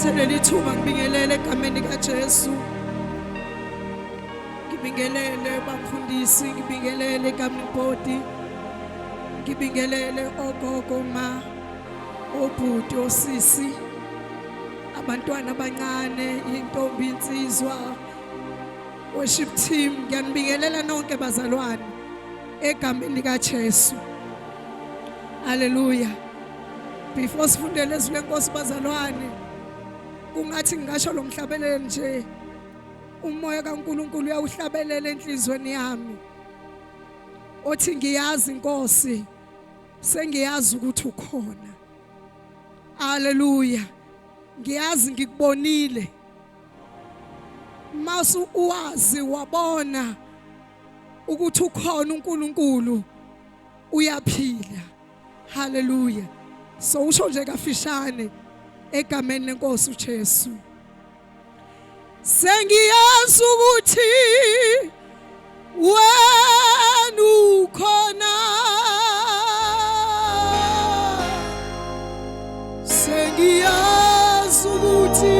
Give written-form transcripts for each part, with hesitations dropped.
Ngithathe leli thuba ngibingelele egameni likaJesu. Ngibingelele bamfundisi, ngibingelele governing body. Ngibingelele ogogo ma, obhuti, osisi, abantwana abancane, intombi, insizwa, worship team, ngiyanibingelela nonke bazalwane egameni likaJesu. Haleluya. Before sifundele izwi lenkosi bazalwane, kungathi ngingasho lo mhlabelelo nje umoya kaNkuluNkulu uyawuhlabelela enhlizweni yami. Othi ngiyazi inkosi sengiyazi ukuthi ukhona. Haleluya. Ngiyazi ngikubonile. Masu uwazi wabona ukuthi ukhona uNkulunkulu uyaphila. Haleluya. So usho nje kafishane egameni lenkosi uJesu. Sengiyazi ukuthi wena ukhona. Sengiyazi ukuthi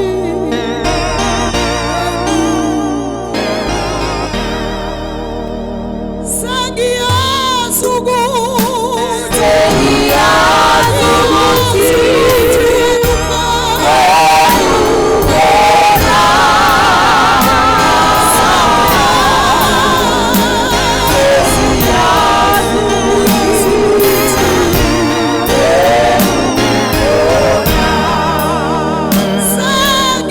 Sengiyazi ukuthi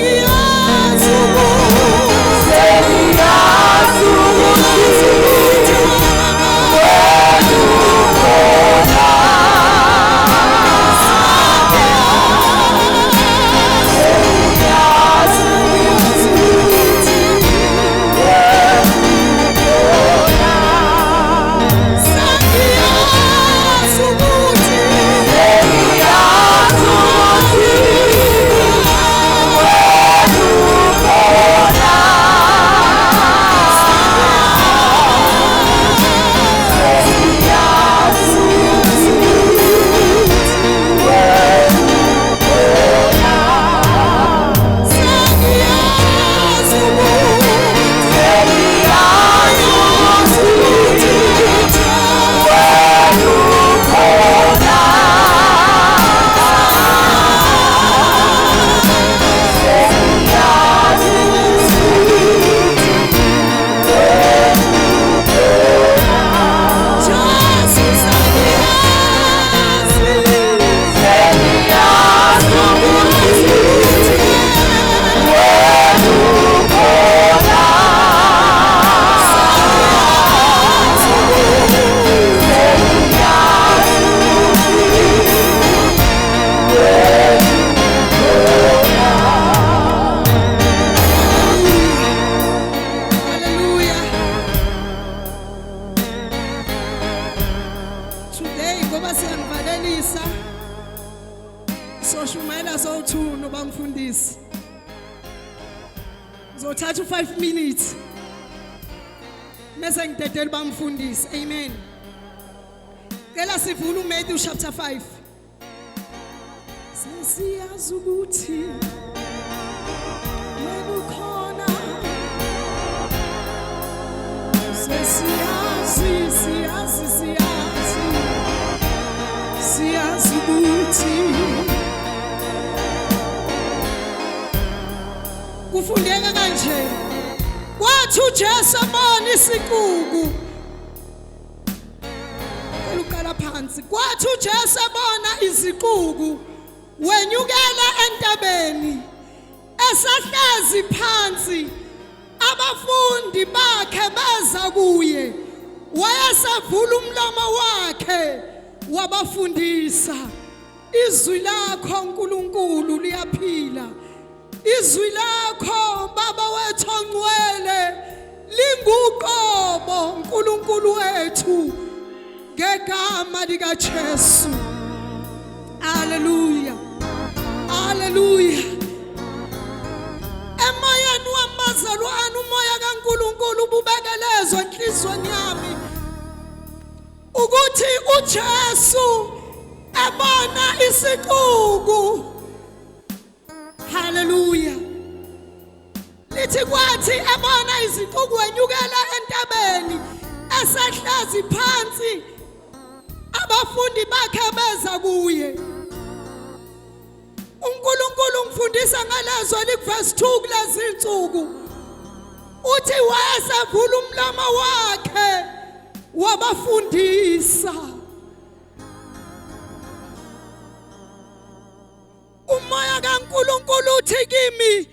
Sengiyazi ukuthi Sengiyazi ukuthi Sengiyazi ukuthi Sengiyazi ukuthi Sengiyazi ukuthi Sengiyazi ukuthi Jesu sengiyazi Hallelujah. Today ngoba siyanivalelisa soshumayela sowu-2 nobamfundisi. Ngizothatha u-5 minutes mese ngidedela bamfundisi. Amen. Cela sivule uMatthew chapter 5. Sesiyazi ukuthi wena ukhona. Sesiyazi, siyazi, siyazi. Siyazi ukuthi kufundeka kanje. Kwathi uJesu ebona isixuku Cela uqala phansi. Kwathi uJesu ebona izixuku wenyukela entabeni esahlezi phansi abafundi bakhe beza kuye wayesevula umlomo wakhe wabafundisa izwi lakho uNkulunkulu liyaphila Izwi lakho baba wethu ongcwele linguqobo uNkulunkulu wethu ngegama likaJesu. Haleluya. Haleluya. Emoyeni wamazalwane umoya kaNkulunkulu ububekelezwe enhlizweni yami ukuthi uJesu ebona isixuku. Hallelujah. Lithi kwathi ebona izixuku wenyukela entabeni esehlezi phansi abafundi bakhe beza kuye. uNkulunkulu ungifundisa ngalezwi elikuvesi 2 kulezi insuku. Uthi wayesevula umlomo wakhe wabafundisa. Umoya kaNkulunkulu uthi kimi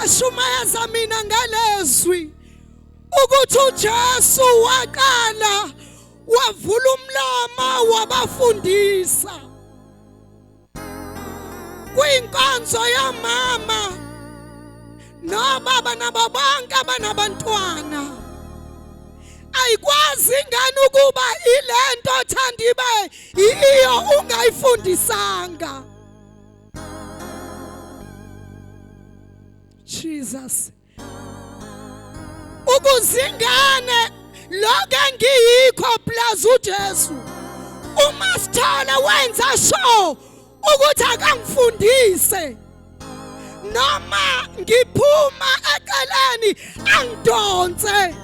ashumayeza mina ngalezwi ukuthi uJesu waqala wavula umlomo wabafundisa kwinkonzo yamama nobaba nabo bonke abanabantwana ayikwazi ingane ukuba ilento othanda ibe iyo ungayifundisanga. Jesus, ukuzingane lokho engiyikho plus uJesu uma sithola wenza sure ukuthi akangifundise noma ngiphuma eceleni angidonse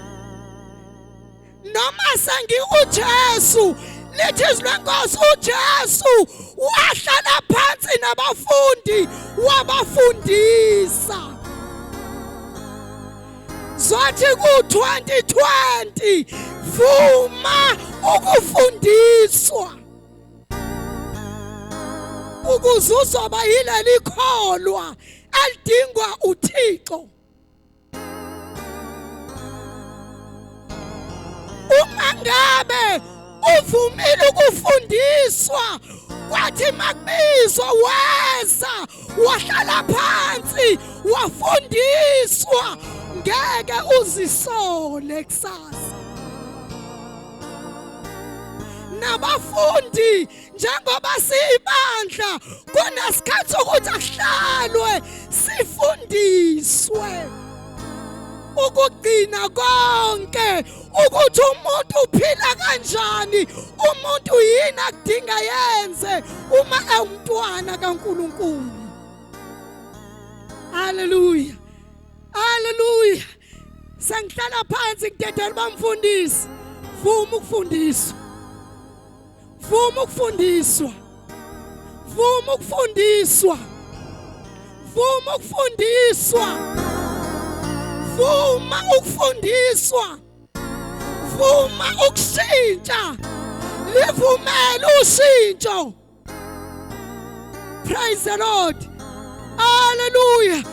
noma sengiuJesu. Lithi izwi lenkosi uJesu wahlala phansi nabafundi wabafundisa. Zothi ku-2020 vuma ukufundiswa ukuze uzoba yileli kholwa elidingwa uThixo. Uma ngabe uvumile ukufundiswa kwathi makubizwa weza wahlala phansi wafundiswa, ngeke uzisole kusasa. Nabafundi njengoba siyibandla kunesikhathi sokuthi akuhlalwe sifundiswe ukugcina konke ukuthi umuntu uphila kanjani, umuntu yini akudinga yenze uma ewumntwana kaNkulunkulu. Haleluya, haleluya. Sengihlala phansi ngidedela bamfundisi, vuma ukufundiswa, vuma ukufundiswa, vuma ukufundiswa, vuma ukufundiswa, vuma ukufundiswa, vuma ukushintsha, livumele ushintsho. Praise the Lord, haleluya.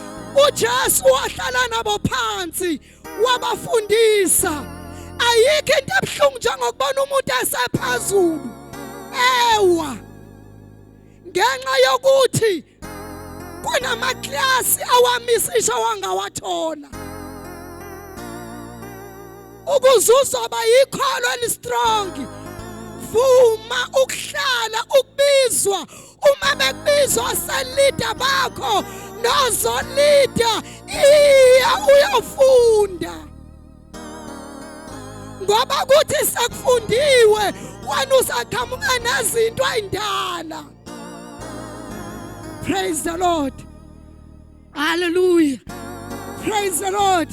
uJesu wahlala nabo phansi wabafundisa. Ayikho into ebuhlungu njengokubona umuntu esephezulu ewa ngenxa yokuthi kunamaklasi awamisisha wangawathola. Ukuze uzoba yikholo elistrong, vuma ukuhlala ukubizwa. Uma bekubizwa selida bakho nozolida, iya uyofunda, ngoba kuthi sekufundiwe wena usaqhamuka nezinto ey'ndala. Praise the Lord, hallelujah, praise the Lord.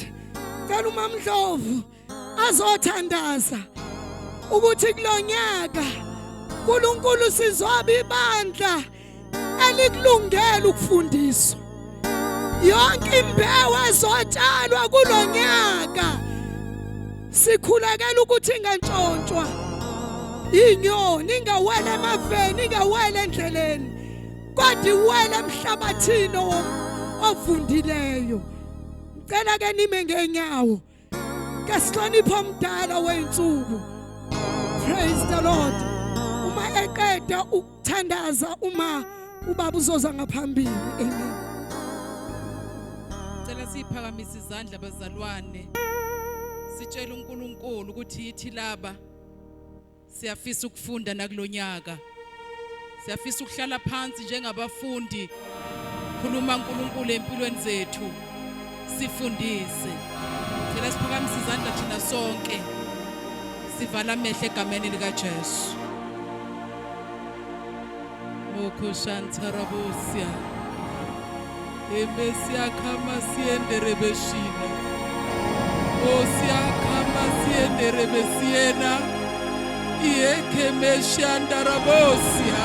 Cela uMamndlovu azothandaza ukuthi kulonyaka uNkulunkulu sizoba ibandla elikulungela ukufundiswa. Yonke imbewu ezotshalwa kulonyaka sikhulekela ukuthi ingantshontshwa inyoni, ingawela emaveni, ingawela endleleni, kodwa iwele emhlabathini ovundileyo. Ngicela ke nime ngenyawo ke sihloniphe omdala wey'nsuku. Praise the Lord. Uma eqeda ukuthandaza uma ubaba uzoza ngaphambili. Amen. Cela siphakamise izandla bazalwane, sitshele uNkulunkulu ukuthi yithi laba siyafisa ukufunda nakulonyaka, siyafisa ukuhlala phansi njengabafundi. Khuluma uNkulunkulu empilweni zethu, sifundise. Cela siphakamise izandla thina sonke, sivala amehlo egameni likaJesu. Mokoshantarabosia. Emesiakhamasienderebeshina. Osiakhamasienderebesiena. Iekemeshandarabosia.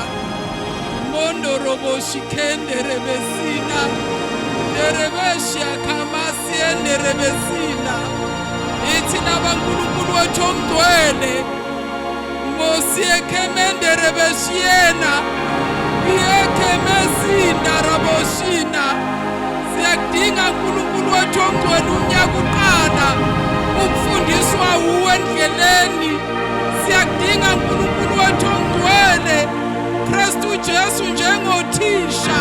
Mondoroboshikenderebesina. Derebeshiakhamasienderebesina. Ithi nabaNkulunkulu wethu ongcwele. Mosiekemenderebeshiena. Iekemesinda raboshina. Siyakudinga uNkulunkulu wethu ongcwele unyaka uqala ukufundiswa wuwe endleleni. Siyakudinga uNkulunkulu wethu ongcwele Kristu Jesu njengothisha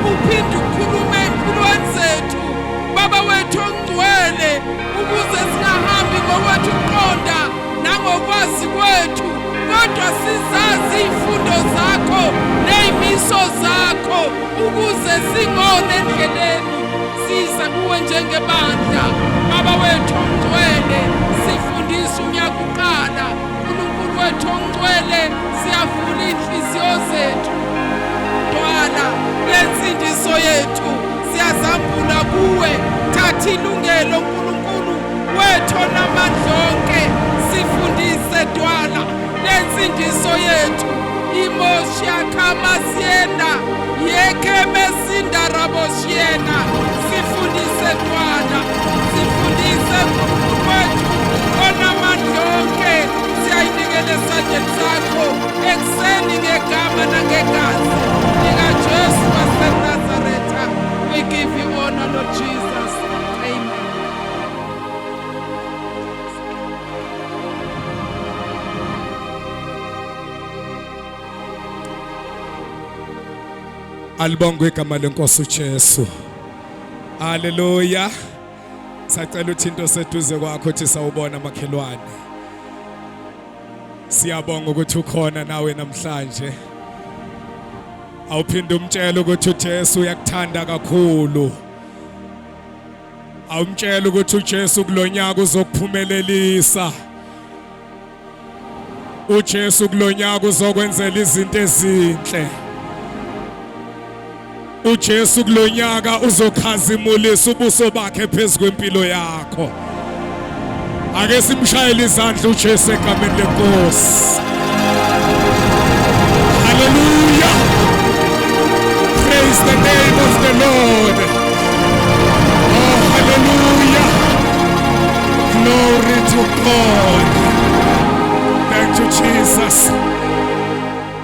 uphinde ukhulume empilweni zethu Baba wethu ongcwele ukuze singahambi ngokwethu uqonda nangokwazi kwethu kodwa sizazi izifundo zakho nezimiso zakho ukuze singone endleleni. Siza kuwe njengebandla Baba wethu ongcwele, sifundise unyaka uqala. uNkulunkulu wethu ongcwele, siyavula inhliziyo zethu Dwala lensindiso yethu, siyazambula kuwe. Thatha ilungelo uNkulunkulu wethu onamandla onke, sifundise Dwala lensindiso yethu. Imoshiakhamasiena yekemesindaraboshiena. Sifundise Dwala, sifundise uNkulunkulu wethu onamandla onke. Siyayinikela esandleni sakho ekuseni ngegama nangegazi likaJesu waseNazaretha. We give you honor, Lord Jesus. Amen. Alibongwe igama lenkosi uJesu. Haleluya. Sacela uthinto seduze kwakho uthi sawubona makhelwane. Siyabonga ukuthi ukhona nawe namhlanje. Awuphinde umtshele ukuthi uJesu uyakuthanda kakhulu. Awumtshele ukuthi uJesu kulonyaka uzokuphumelelisa. uJesu kulonyaka uzokwenzela izinto ezinhle. uJesu kulonyaka uzokhazimulisa ubuso bakhe phezu kwempilo yakho. Ake simshayele izandla uJesu egameni lenkosi. Hallelujah. Praise the name of the Lord. Oh, hallelujah. Glory to God. Thank you, Jesus.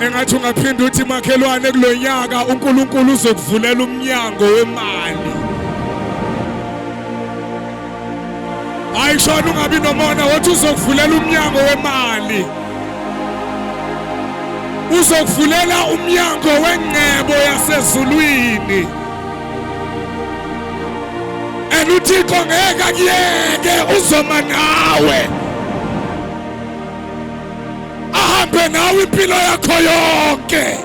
Engathi ungaphinda uthi makhelwane kulonyaka uNkulunkulu uzokuvulela umnyango wemali. Hayi shona ungabi nomona, wathi uzokuvulela umnyango wemali. Uzokuvulela umnyango wengcebo yasezulwini. And uThixo ngeke akuyeke, uzoma nawe. Ahambe nawe impilo yakho yonke.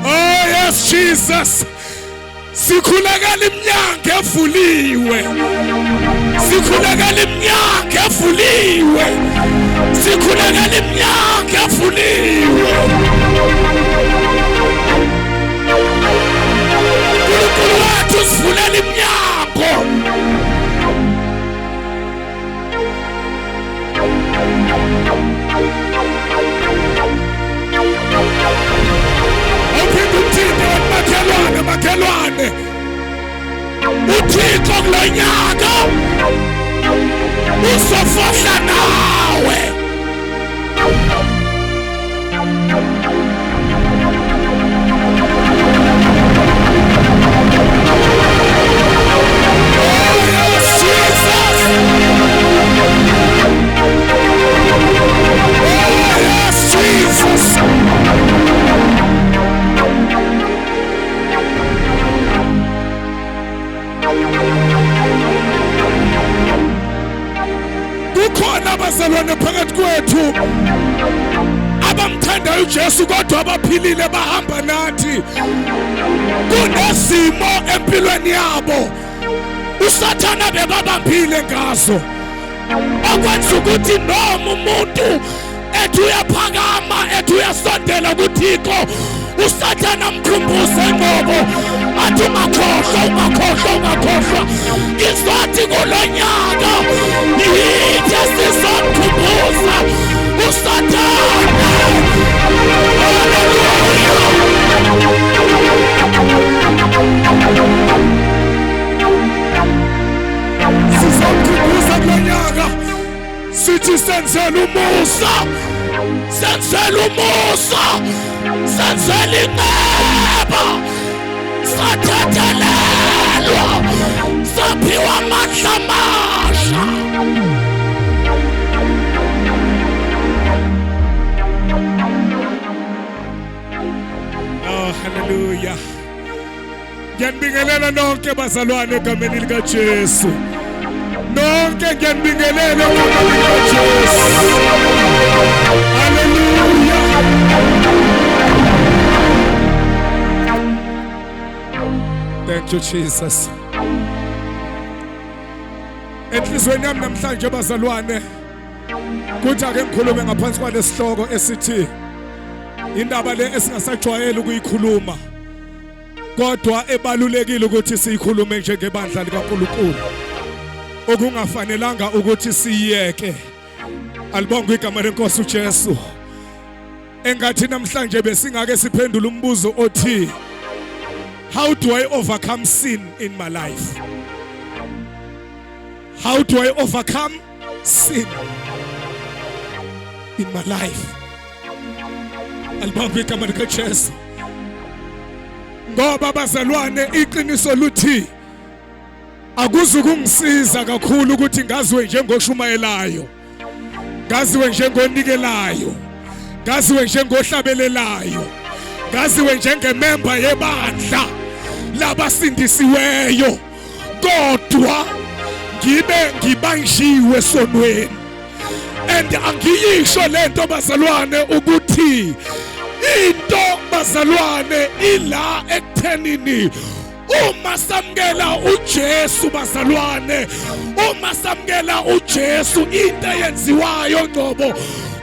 Oh yes Jesus. Sikhulekela iminyango evuliwe. Sikhulekela iminyango evuliwe. Sikhulekela iminyango evuliwe. uNkulunkulu wethu sivulela iminyango. Awuphinde uthinte makhelwane, makhelwane. uThixo kulonyaka uzofohla nawe. Oh yes, Jesus. Oh yes, Jesus. Kukhona abazalwane phakathi kwethu abamthandayo uJesu kodwa abaphilile bahamba nathi. Kunesimo empilweni yabo uSathana bebabambile ngazo, okwenza ukuthi noma umuntu ethi uyaphakama, ethi uyasondela kuThixo, uSathana amkhumbuze ngobo athi ungakhohlwa, ungakhohlwa, ungakhohlwa. Ngizothi kulo nyaka yithi sizomkhumbuza uSathane. Haleluya. Sizomkhumbuza kulo nyaka, sithi senzela umusa, senzela umusa, senzela inceba, sathethelelwa, saphiwa amandla amasha. Oh, haleluya. Ngiyanibingelela nonke bazalwane egameni likaJesu. Nonke ngiyanibingelela egameni likaJesu. Haleluya. Thank you, Jesus. Enhliziyweni yami namhlanje bazalwane, kuthi ake ngikhulume ngaphansi kwalesihloko esithi indaba le esingasajwayele ukuyikhuluma, kodwa ebalulekile ukuthi siyikhulume njengebandla likaNkulunkulu, okungafanelanga ukuthi siyiyeke. Alibongwe igama lenkosi uJesu. Engathi namhlanje besingake siphendule umbuzo othi, how do I overcome sin in my life? How do I overcome sin in my life? Alibongwe igama likaJesu. Ngoba bazalwane, iqiniso luthi akuzukungisiza kakhulu ukuthi ngaziwe njengoshumayelayo, ngaziwe njengonikelayo, ngaziwe njengohlabelelayo, ngaziwe njengememba yebandla labasindisiweyo, kodwa ngibe ngibanjiwe sonweni. And angiyisho lento bazalwane ukuthi into bazalwane ila ekuthenini uma samukela uJesu bazalwane, uma samukela uJesu, into eyenziwayo ngcobo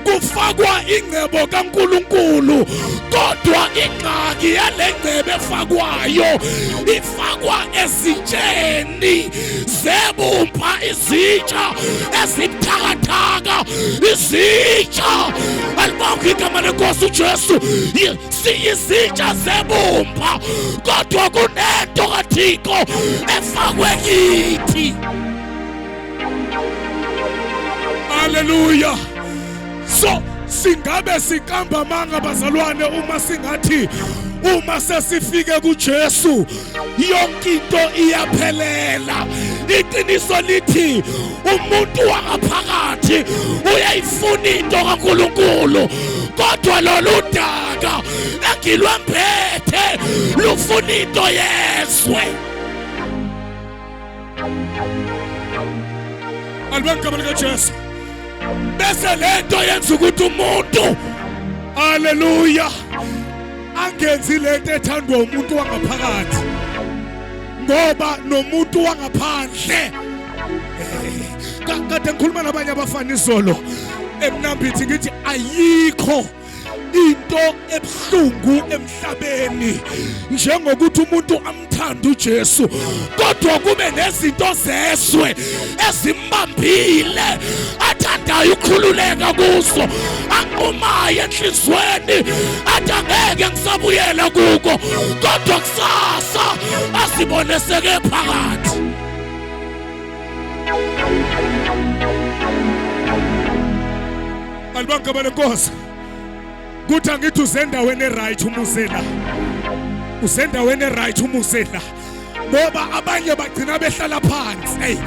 kufakwa ingcebo kaNkulunkulu, kodwa ingxaki yale ngcebo efakwayo ifakwa ezitsheni zebumba, izitsha ezibuthakathaka, izitsha. Alibongwe igama lenkosi uJesu. Siyizitsha zebumba, kodwa kunento kaThixo efakwe kithi. Haleluya. So singabe siqamba amanga bazalwane uma singathi uma sesifike kuJesu yonke into iyaphelela. Iqiniso lithi umuntu wangaphakathi uyayifuna into kaNkulunkulu, kodwa lolu daka engilwembethe lufuna into yezwe. Alibongwe igama likaJesu. Bese lento yenza ukuthi umuntu, haleluya, angenzi lento ethandwa umuntu wangaphakathi, ngoba nomuntu wangaphandle. Kade ngikhuluma nabanye abafana izolo eMnambithi, ngithi ayikho into ebuhlungu emhlabeni njengokuthi umuntu amthanda uJesu, kodwa kube nezinto zezwe ezimbambile athandayo ukukhululeka kuzo, anqumayo enhlizweni athi angeke ngisabuyela kuko, kodwa kusasa asibone seke phakathi. Alibongwe igama lenkosi. Kuthi angithi usendaweni eright umuzela, usendaweni eright umuzela, ngoba abanye bagcina behlala phansi. Hey,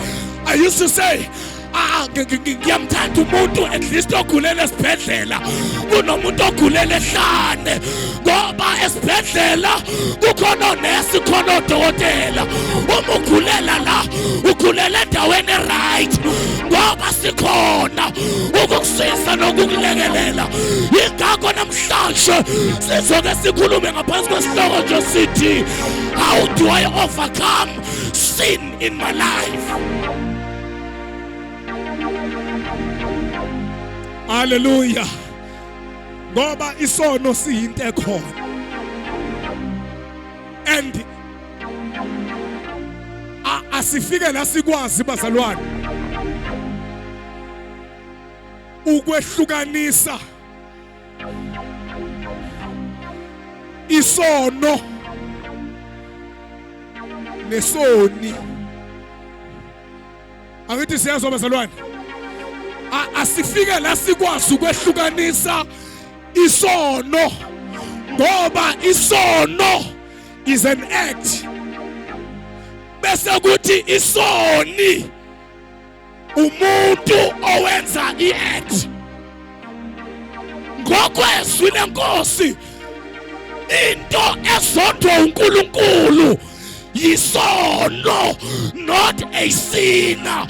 I used to say, ah, ngiyamthanda umuntu at least ogulela esibhedlela kunomuntu ogulela ehlane, ngoba esibhedlela kukhona onesi, khona odokotela. Uma ugulela la, ugulela endaweni eright, ngoba sikhona ukukusiza nokukulekelela. Yingakho namhlanje sizoke sikhulume ngaphansi kwesihloko nje sithi, how do I overcome sin in my life. Hallelujah. Ngoba isono siyinto ekhona. And asifike la sikwazi bazalwane ukwehlukanisa isono nesoni. Angithi siyazwa bazalwane, asifike la sikwazi ukwehlukanisa isono, ngoba isono is an act, bese kuthi isoni umuntu owenza i-act. Ngokwezwi lenkosi, into ezondwa uNkulunkulu yisono, not a sinner.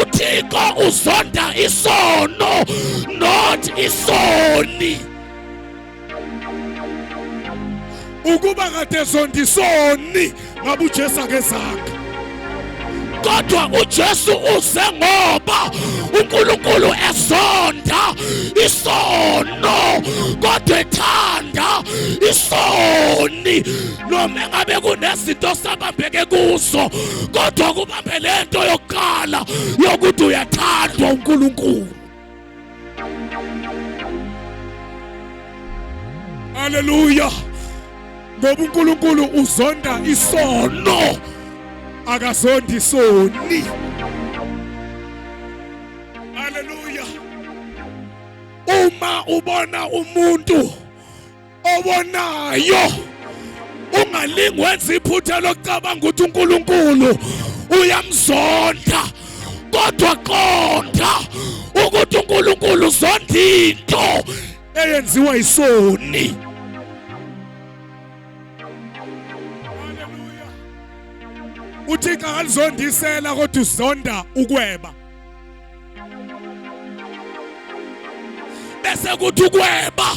uThixo uzonda isono, not isoni. Ukuba kade zonda isoni, ngabe uJesu akezanga. Kodwa uJesu uze ngoba uNkulunkulu ezonda isono, kodwa ethanda isoni. Noma engabe kunezinto sabambeke kuzo, kodwa kubambe lento yokuqala yokuthi uyathandwa uNkulunkulu. Haleluya. Ngoba uNkulunkulu uzonda isono, akazondi isoni. Haleluya. Uma ubona umuntu obonayo, ungalingi wenza iphutha lokucabanga ukuthi uNkulunkulu uyamzonda, kodwa qonda ukuthi uNkulunkulu uzonda into eyenziwa isoni. Haleluya. uThixo akalizondisela, kodwa uzonda ukweba. Bese kuthi ukweba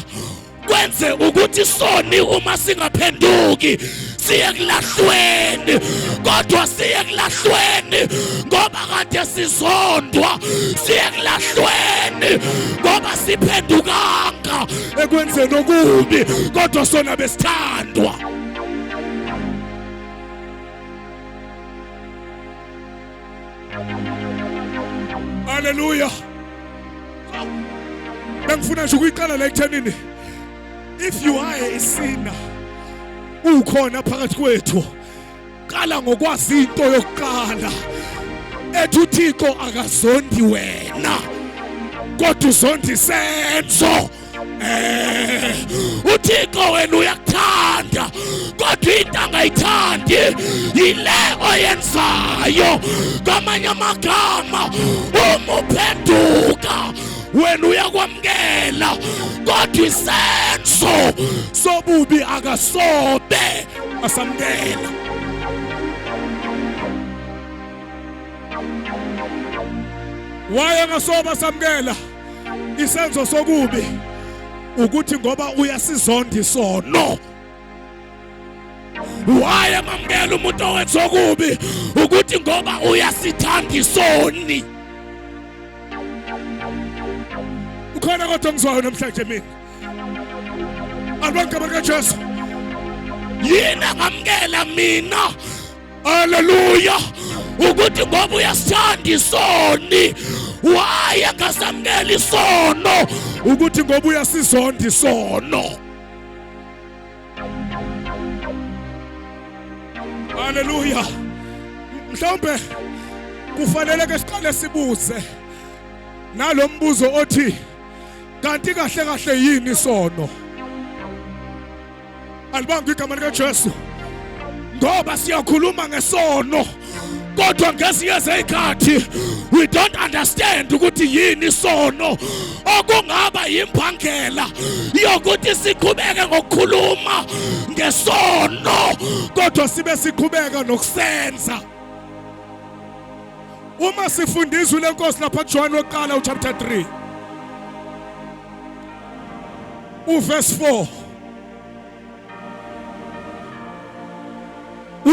kwenze ukuthi soni uma singaphenduki siye kulahlweni, kodwa siye kulahlweni ngoba kade sizondwa, siye kulahlweni ngoba siphendukanga ekwenzeni okubi, kodwa sona besithandwa. Haleluya. Bengifuna nje ukuyiqala la ekuthenini, if you are a sinner, ukhona phakathi kwethu, qala ngokwazi into yokuqala ethi uThixo akazondi wena, kodwa uzonda isenzo. uThixo wena uyakuthanda, kodwa into angayithandi yile oyenzayo. Ngamanye amagama, uma uphenduka wena uyakwamukela, kodwa isenzo sobubi akasobe asamukela. Waye ngasoba samukela isenzo sokubi ukuthi ngoba uyasizonda isono. Waye mamukela umuntu owenza okubi ukuthi ngoba uyasithanda isoni. Ukhona kodwa ngizwayo namhlanje mina? Alibonke igama likaJesu. Yini angamukela mina? Haleluya. Ukuthi ngoba uyasithanda isoni. Waye angasamukela isono ukuthi ngoba uyasizonda isono. Haleluya. Mhlawumbe kufanele ke siqale sibuze nalombuzo othi, kanti kahle kahle yini isono? Alibonge igama likaJesu. Ngoba siyakhuluma ngesono, kodwa ngezinye zezikhathi we don't understand ukuthi yini isono, okungaba yimbangela yokuthi siqhubeke ngokukhuluma ngesono kodwa sibe siqhubeka nokusenza. Uma sifunda izwi lenkosi lapha kuJohn wokuqala uchapter 3 uverse 4,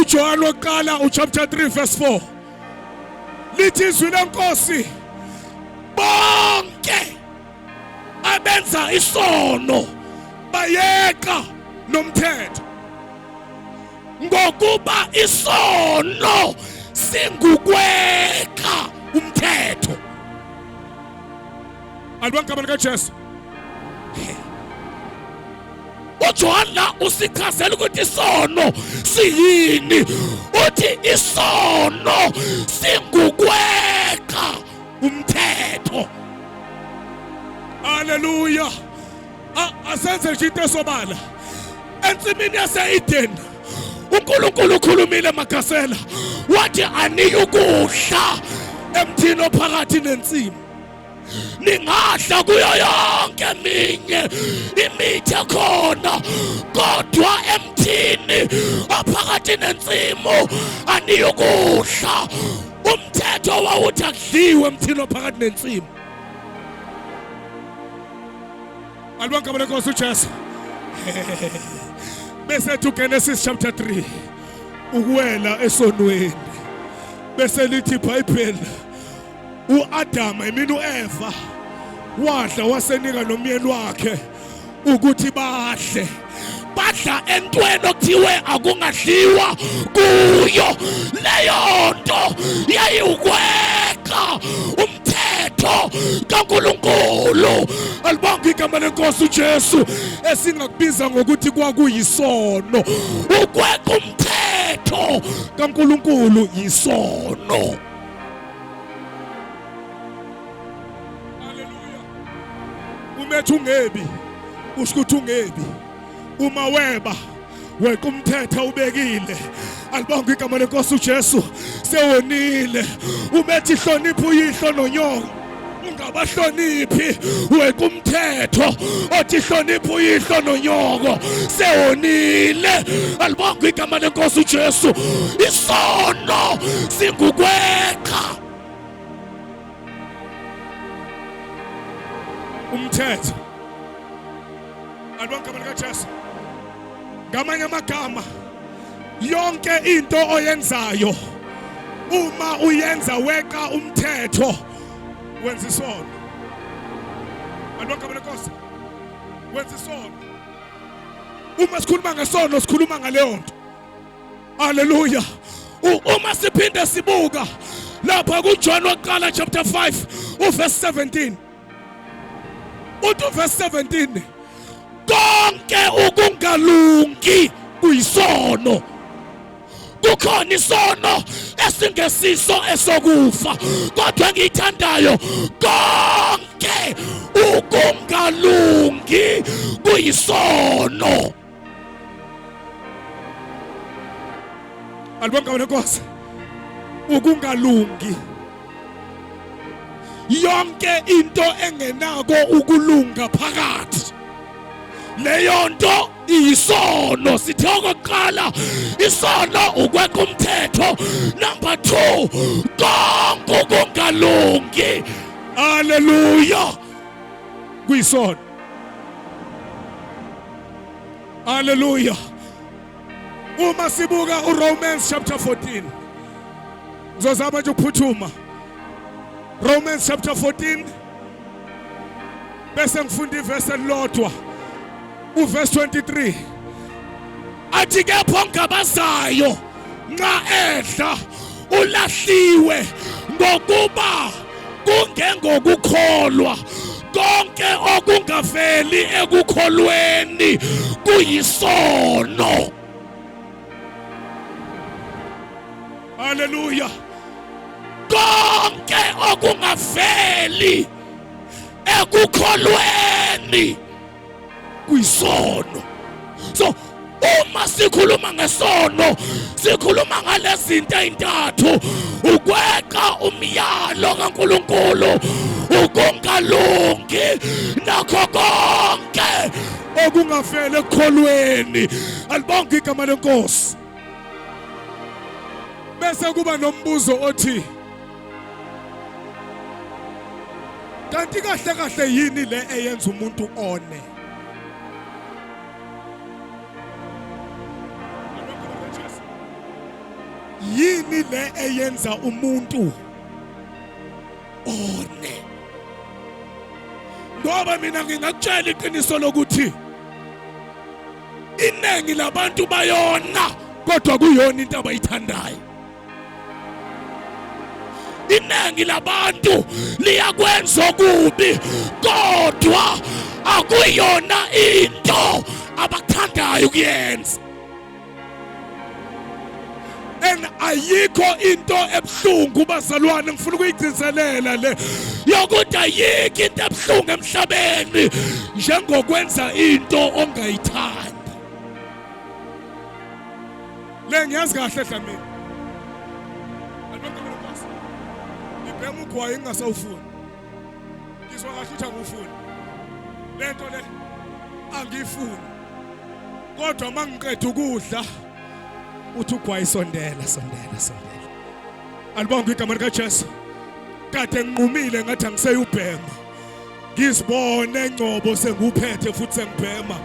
uJohn wokuqala uchapter 3 verse 4 lithi izwi lenkosi, bonke abenza isono bayeqa nomthetho, ngokuba isono singukweqa umthetho. Alibonke igama likaJesu. uJohn la usichazela ukuthi isono siyini. Uthi isono singukweqa umthetho. Haleluya. Asenze nje into esobala. Ensimini yase-Eden uNkulunkulu ukhulumile magasela, wathi aniyukudla emthini ophakathi nensimu, ningadla kuyo yonke eminye imithi ekhona, kodwa emthini ophakathi nensimu aniyukudla. Umthetho wawuthi akudliwe emthini ophakathi nensimu. Alibonke igama lenkosi uJesu. Bese ethi uGenesis chapter 3 ukuwela esonweni, bese lithi iBhayibheli uAdam emini uEva wadla wasenika nomyeni wakhe ukuthi badle, badla entweni okuthiwe akungadliwa kuyo. Leyo nto yayiwukweqa umthetho kaNkulunkulu. Alibonke igama lenkosi uJesu, esingakubiza ngokuthi kwakuyisono. Ukweqa umthetho kaNkulunkulu yisono. Haleluya. Umethu ungebi, usho ukuthi ungebi. Uma weba weqa umthetho ubekile. Alibonke igama lenkosi uJesu. Sewonile. Umethi hlonipha uyihlo nonyoko, ungabahloniphi, weqa umthetho othi hlonipha uyihlo nonyoko, sewonile. Alibonke igama lenkosi uJesu. Isono singukweqa umthetho. Alibonke igama likaJesu. Ngamanye amagama, yonke into oyenzayo uma uyenza weqa umthetho, wenza isono. Alibonke igama lenkosi. Wenza isono. Uma sikhuluma ngesono, sikhuluma ngaleyo nto. Haleluya. Uma siphinde sibuka lapha kuJohn wokuqala chapter 5 uverse 17, uthi uverse 17, konke ukungalungi kuyisono. Kukhona isono esingesiso esokufa, kodwa engiyithandayo, konke ukungalungi kuyisono. Alibonke igama lenkosi. Ukungalungi, yonke into engenako ukulunga phakathi, leyo nto iyisono. Sithe okokuqala, isono ukweqa umthetho. Number 2, konke ukungalungi, haleluya, kuyisono. Haleluya. Uma sibuka uRomans chapter 14, ngizozama nje ukuphuthuma. Romans chapter 14, bese ngifunda ivesi elilodwa, uverse 23, athi kepha ongabazayo nxa edla ulahliwe, ngokuba kungengokukholwa. Konke okungaveli ekukholweni kuyisono. Haleluya. Konke okungaveli ekukholweni kuyisono. So uma sikhuluma ngesono, sikhuluma ngalezi zinto ezintathu: ukweqa umyalo kaNkulunkulu, ukungalungi, nakho konke okungaveli ekukholweni. Alibonke igama lenkosi. Bese kuba nombuzo othi, kanti kahle kahle yini le eyenza umuntu one? Yini le eyenza umuntu one? Ngoba mina ngingakutshela iqiniso lokuthi iningi labantu bayona, kodwa kuyona into abayithandayo. Iningi labantu liyakwenza okubi, kodwa akuyona into abakuthandayo ukuyenza. And ayikho into ebuhlungu, bazalwane, ngifuna ukuyigcizelela le yokuthi ayikho into ebuhlungu emhlabeni njengokwenza into ongayithandi. Le ngiyazi kahle, Dlamini. Alibonke Nkosi. Ngibhema ugwayi ngingasawufuni, ngizwa kahle ukuthi angiwufuni lento le, angiyifuni, kodwa mangiqeda ukudla uthi ugwayi, "Sondela, sondela, sondela." Alibonke igama likaJesu. Kade nginqumile ngathi angiseyubhema, ngizibone engcobo senguphethe futhi sengibhema.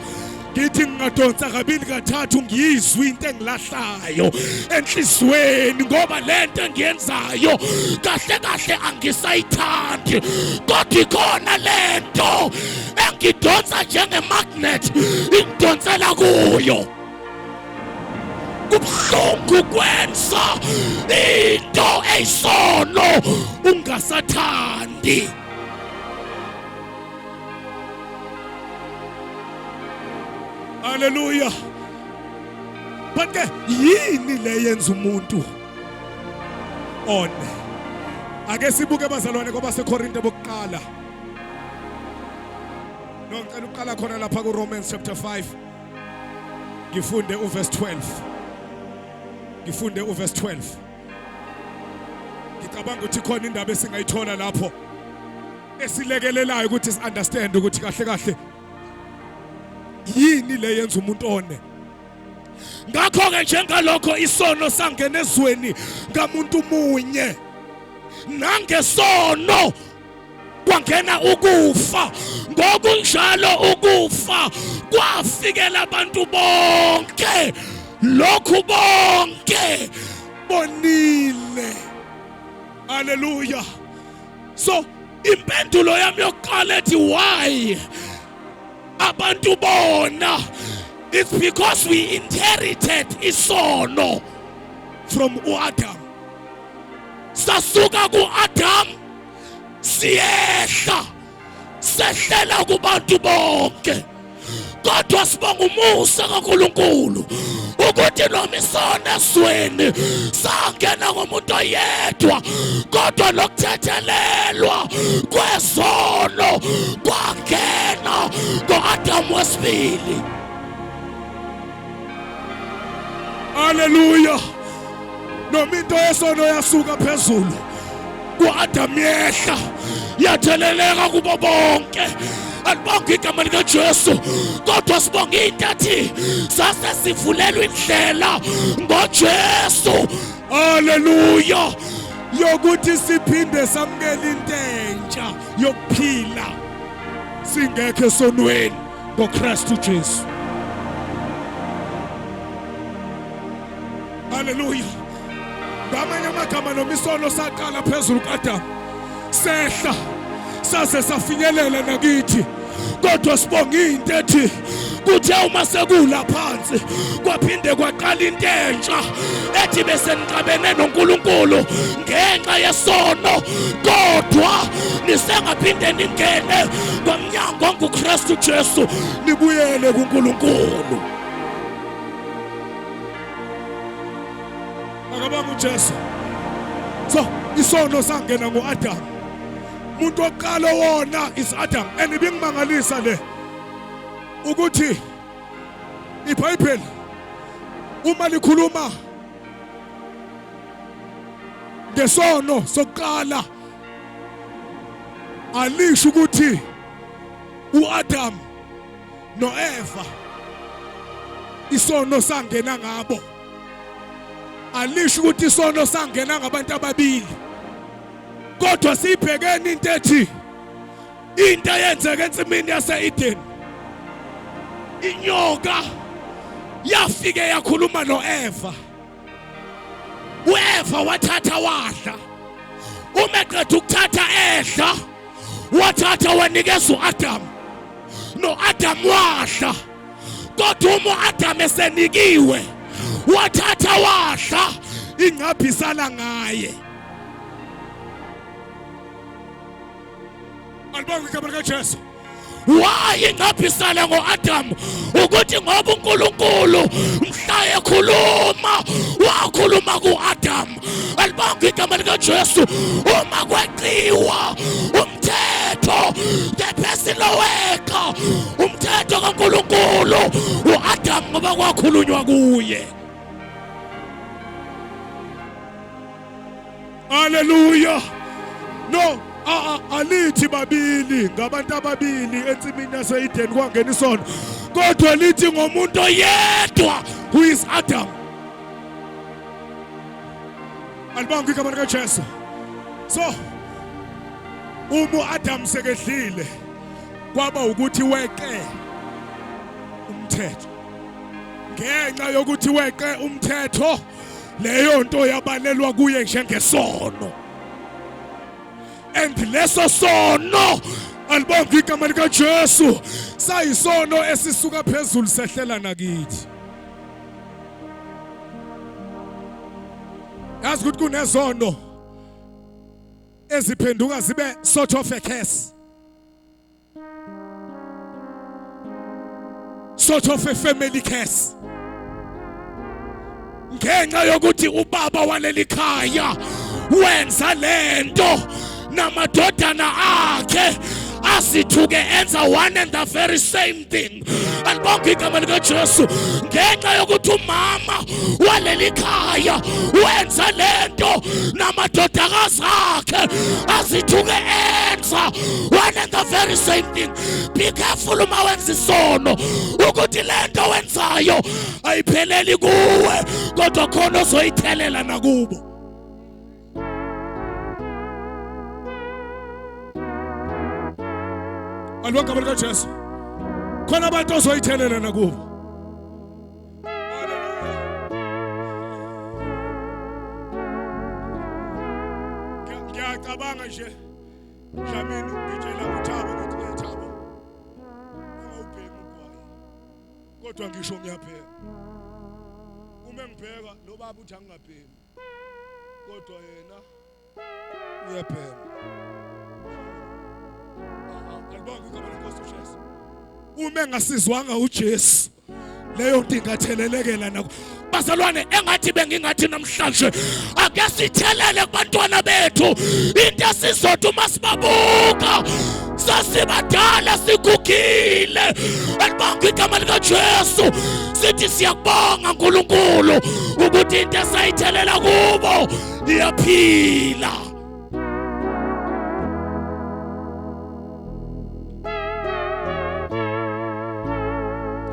Ngithi ngingadonsa kabili kathathu, ngiyizwe into engilahlayo enhlizweni, ngoba lento engiyenzayo kahle kahle angisayithandi, kodwa ikhona lento engidonsa njengemagnet, ingidonsela kuyo. Kubuhlungu kwenza into eyisono ungasathandi. Haleluya. But ke yini le yenza umuntu one? Ake sibuke, bazalwane, kwabaseKorinte bokuqala. No, ngicela ukuqala khona lapha ku Romans chapter 5, ngifunde uverse 12, ngifunde uverse 12. Ngicabanga ukuthi khona indaba esingayithola lapho esilekelelayo ukuthi si-understand ukuthi kahle kahle yini le yenza umuntu one. Ngakho-ke njengalokho isono sangena ezweni ngamuntu munye, nangesono kwangena ukufa, ngokunjalo ukufa kwafikela abantu bonke, lokhu bonke bonile. Haleluya. So impendulo yami yokuqala ethi why abantu bona, it's because we inherited isono from uAdam. Sasuka kuAdam, siyehla, sehlela kubantu bonke, kodwa sibonga umusa kaNkulunkulu ukuthi noma isono esweni sangena ngomuntu oyedwa, kodwa nokuthethelelwa kwezono kwangena ngo-Adamu wesibili. Haleluya. Noma into yesono yasuka phezulu ku-Adam, yehla, yatheleleka kubo bonke, alibonke igama likaJesu, kodwa sibonga into ethi sase sivulelwa indlela ngoJesu, haleluya, yokuthi siphinde samukele into entsha yokuphila singekho esonweni ngoKristu Jesu. Haleluya. Ngamanye amagama, noma isono saqala phezulu kuAdam, sehla saze safinyelela nakithi, kodwa sibonga into ethi kuthe uma sekula phansi kwaphinde kwaqala into entsha ethi bese nixabene noNkulunkulu ngenxa yesono, kodwa nisengaphinde ningene ngomnyango onguKristu Jesu, nibuyele kuNkulunkulu. Akabonga uJesu. So isono sangena ngoAdam. Umuntu oqala wona is Adam, and ibingimangalisa le ukuthi iBhayibheli uma likhuluma ngesono sokuqala alisho ukuthi uAdam noEva isono sangena ngabo, alisho ukuthi isono sangena ngabantu ababili, kodwa siyibhekene into ethi into eyenzeka ensimini yase-Eden, inyoka yafike yakhuluma noEva. uEva wathatha wadla. Uma eqeda ukuthatha edla, wathatha wanikeza uAdam, noAdam wadla. Kodwa uma uAdam esenikiwe wathatha wadla, ingcaphi isala ngaye. Alibonge igama likaJesu. Why ingcaphi isala ngo-Adamu? Ukuthi ngoba uNkulunkulu mhla ekhuluma wakhuluma ku-Adamu. Alibonge igama likaJesu. Uma kweqiwa umthetho, the person oweqa umthetho kaNkulunkulu u-Adamu, ngoba kwakhulunywa kuye. Hallelujah. No, alithi babili ngabantu ababili ensimini yase-Eden kwangena isono, kodwa lithi ngomuntu oyedwa, who is Adam. Alibonge igama likaJesu. So uma uAdam sekedlile, kwaba ukuthi weqe umthetho. Ngenxa yokuthi weqe umthetho, leyo nto yabalelwa kuye njengesono, and leso sono, alibonge igama likaJesu, sayisono esisuka phezulu sehlela nakithi. Yazi ukuthi kunezono eziphenduka zibe sort of a curse, sort of a family curse, ngenxa yokuthi ubaba waleli khaya wenza lento, namadodana akhe asithuke enza one and the very same thing. Alibonke igama likaJesu. Ngenxa yokuthi umama waleli khaya wenza lento, namadodakazi akhe azithuke enza one and the very same thing. Be careful uma wenza isono, ukuthi lento wenzayo ayipheleli kuwe, kodwa khona ozoyithelela nakubo. Alibonke igama likaJesu. Khona abantu ozoyithelela nakubo. Ngiyacabanga nje, Dlamini, ngitshela uThabo ngithi, "Hey Thabo, ungawubhemi ugwayi." Kodwa ngisho ngiyabhema. Uma ngibheka lo baba uthi angingabhemi, kodwa yena uyabhema. Alibonge igama lenkosi uJesu. Uma engasizwanga uJesu, leyo nto ingathelelekela nako. Bazalwane, engathi bengingathi namhlanje ake sithelele kubantwana bethu into esizothi uma sibabuka sasibadala sigugile, alibonge igama likaJesu, sithi siyakubonga uNkulunkulu ukuthi into esayithelela kubo iyaphila.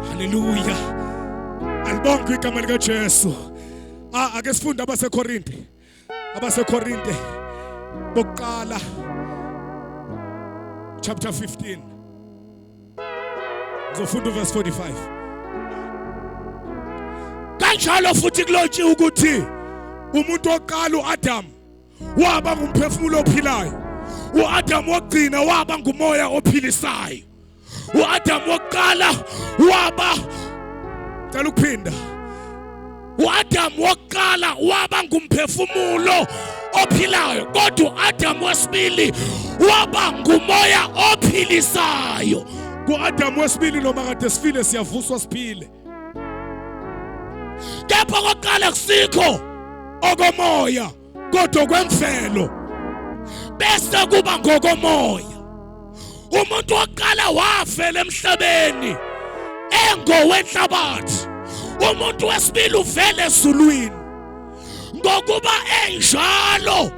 Haleluya. Alibonge igama likaJesu. Ake sifunde abaseKorinte. AbaseKorinte bokuqala chapter 15. Ngizofunda verse 45. Kanjalo futhi kulotshiwe ukuthi umuntu oqala uAdam waba ngumphefumulo ophilayo, uAdam wokugcina waba ngumoya ophilisayo. uAdam wokuqala waba, cela ukuphinda, uAdam wokuqala waba ngumphefumulo ophilayo, kodwa uAdam wesibili waba ngumoya ophilisayo. KuAdam wesibili, noma kade sifile, siyavuswa siphile. Kepha kokuqala kusikho okomoya, kodwa kwemvelo, bese kuba ngokomoya. Umuntu wokuqala wafela emhlabeni engowenhlabathi, umuntu wesibili uvele ezulwini. Ngokuba enjalo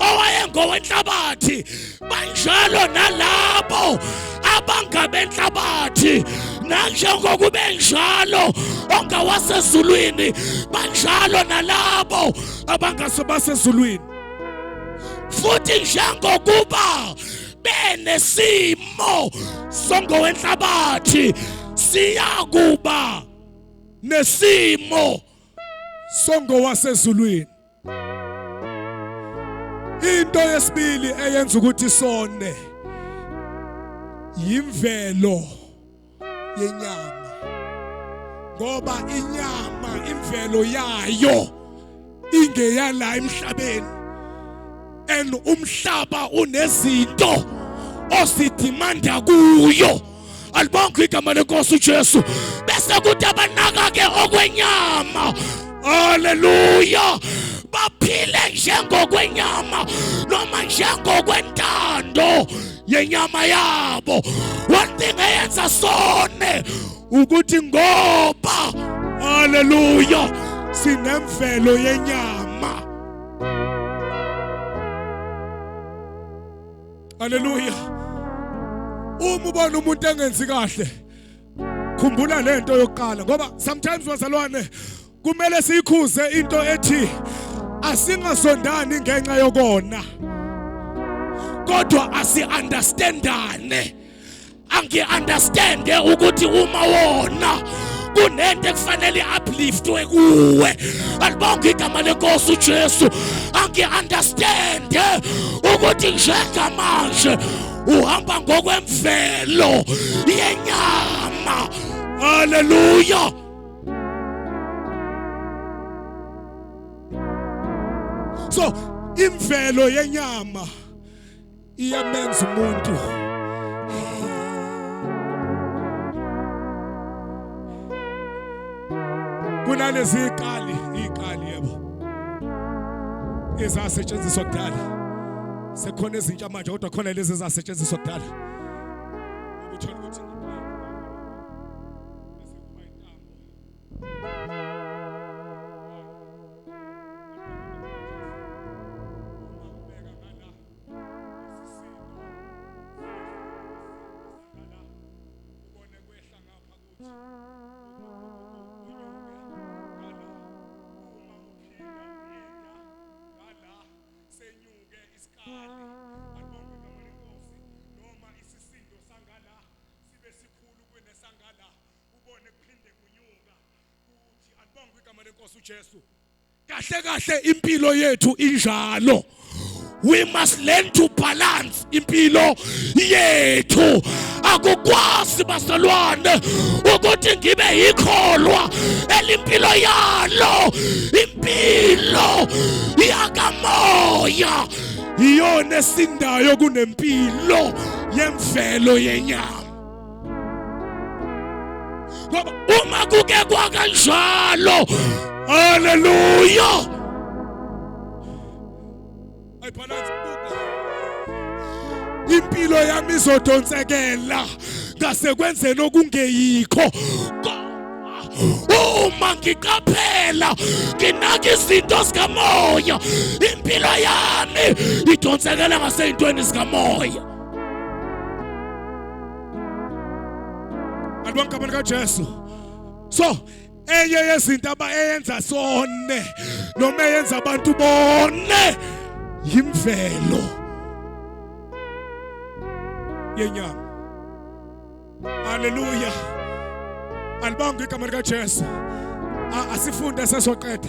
owayengowenhlabathi, banjalo nalabo abangabenhlabathi, nanjengokuba enjalo ongawasezulwini, banjalo nalabo abangase basezulwini. Futhi njengokuba benesimo songowenhlabathi, siyakuba nesimo songowasezulwini. Into yesibili eyenza ukuthi sone yimvelo yenyama, ngoba inyama imvelo yayo ingeyala emhlabeni, and umhlaba unezinto osidimanda kuyo. Alibonke igama lenkosi uJesu. Bese kuthi abanaka ke okwenyama, haleluya, baphile njengokwenyama noma njengokwentando yenyama yabo. One thing eyenza sone ukuthi ngoba, haleluya, sinemvelo yenyama. Haleluya. Uma ubona umuntu engenzi kahle, khumbula lento yokuqala, ngoba sometimes bazalwane kumele siyikhuze into ethi asingasondani ngenxa yokona, kodwa asi-understandane. Angi-understande ukuthi uma wona kunento ekufanele i-upliftwe kuwe. Alibonke igama lenkosi uJesu. Angi-understande ukuthi njengamanje uhamba ngokwemvelo yenyama. Haleluya. So imvelo yenyama iyamenza umuntu kunalezi ikali ikali, yebo, ezasetshenziswa kudala, sekhona ezintsha manje, kodwa khona lezi ezasetshenziswa kudala, ukuthola ukuthi bese kuba intambo. Uma ubeka ngala isisindo ngala, ubone kwehla ngapha kuthi kunyuke ngala, uma uphinda uyeda ngala senyuke isikali. Alibonke igama lenkosi. Noma isisindo sangala sibe sikhulu kunesangala, ubone kuphinde kunyuka kuthi. Alibonke igama lenkosi uJesu. Kahle kahle impilo yethu injalo. We must learn to balance impilo yethu. Akukwazi bazalwane ukuthi ngibe yikholwa elimpilo yalo impilo yakamoya iyona esindayo kunempilo yemvelo yenyama, ngoba uma kuke kwakanjalo, haleluya, ayibalance, buka, impilo yami izodonsekela ngasekwenzeni okungeyikho. Uma ngiqaphela nginaka izinto zikamoya, impilo yami idonsekela ngasey'ntweni zikamoya. Alibonke abantu kaJesu. So enye yezinto aba eyenza sone noma eyenza abantu bone yimvelo yenyama. Haleluya. Alibonke igama likaJesu. Asifunde sesoqeda.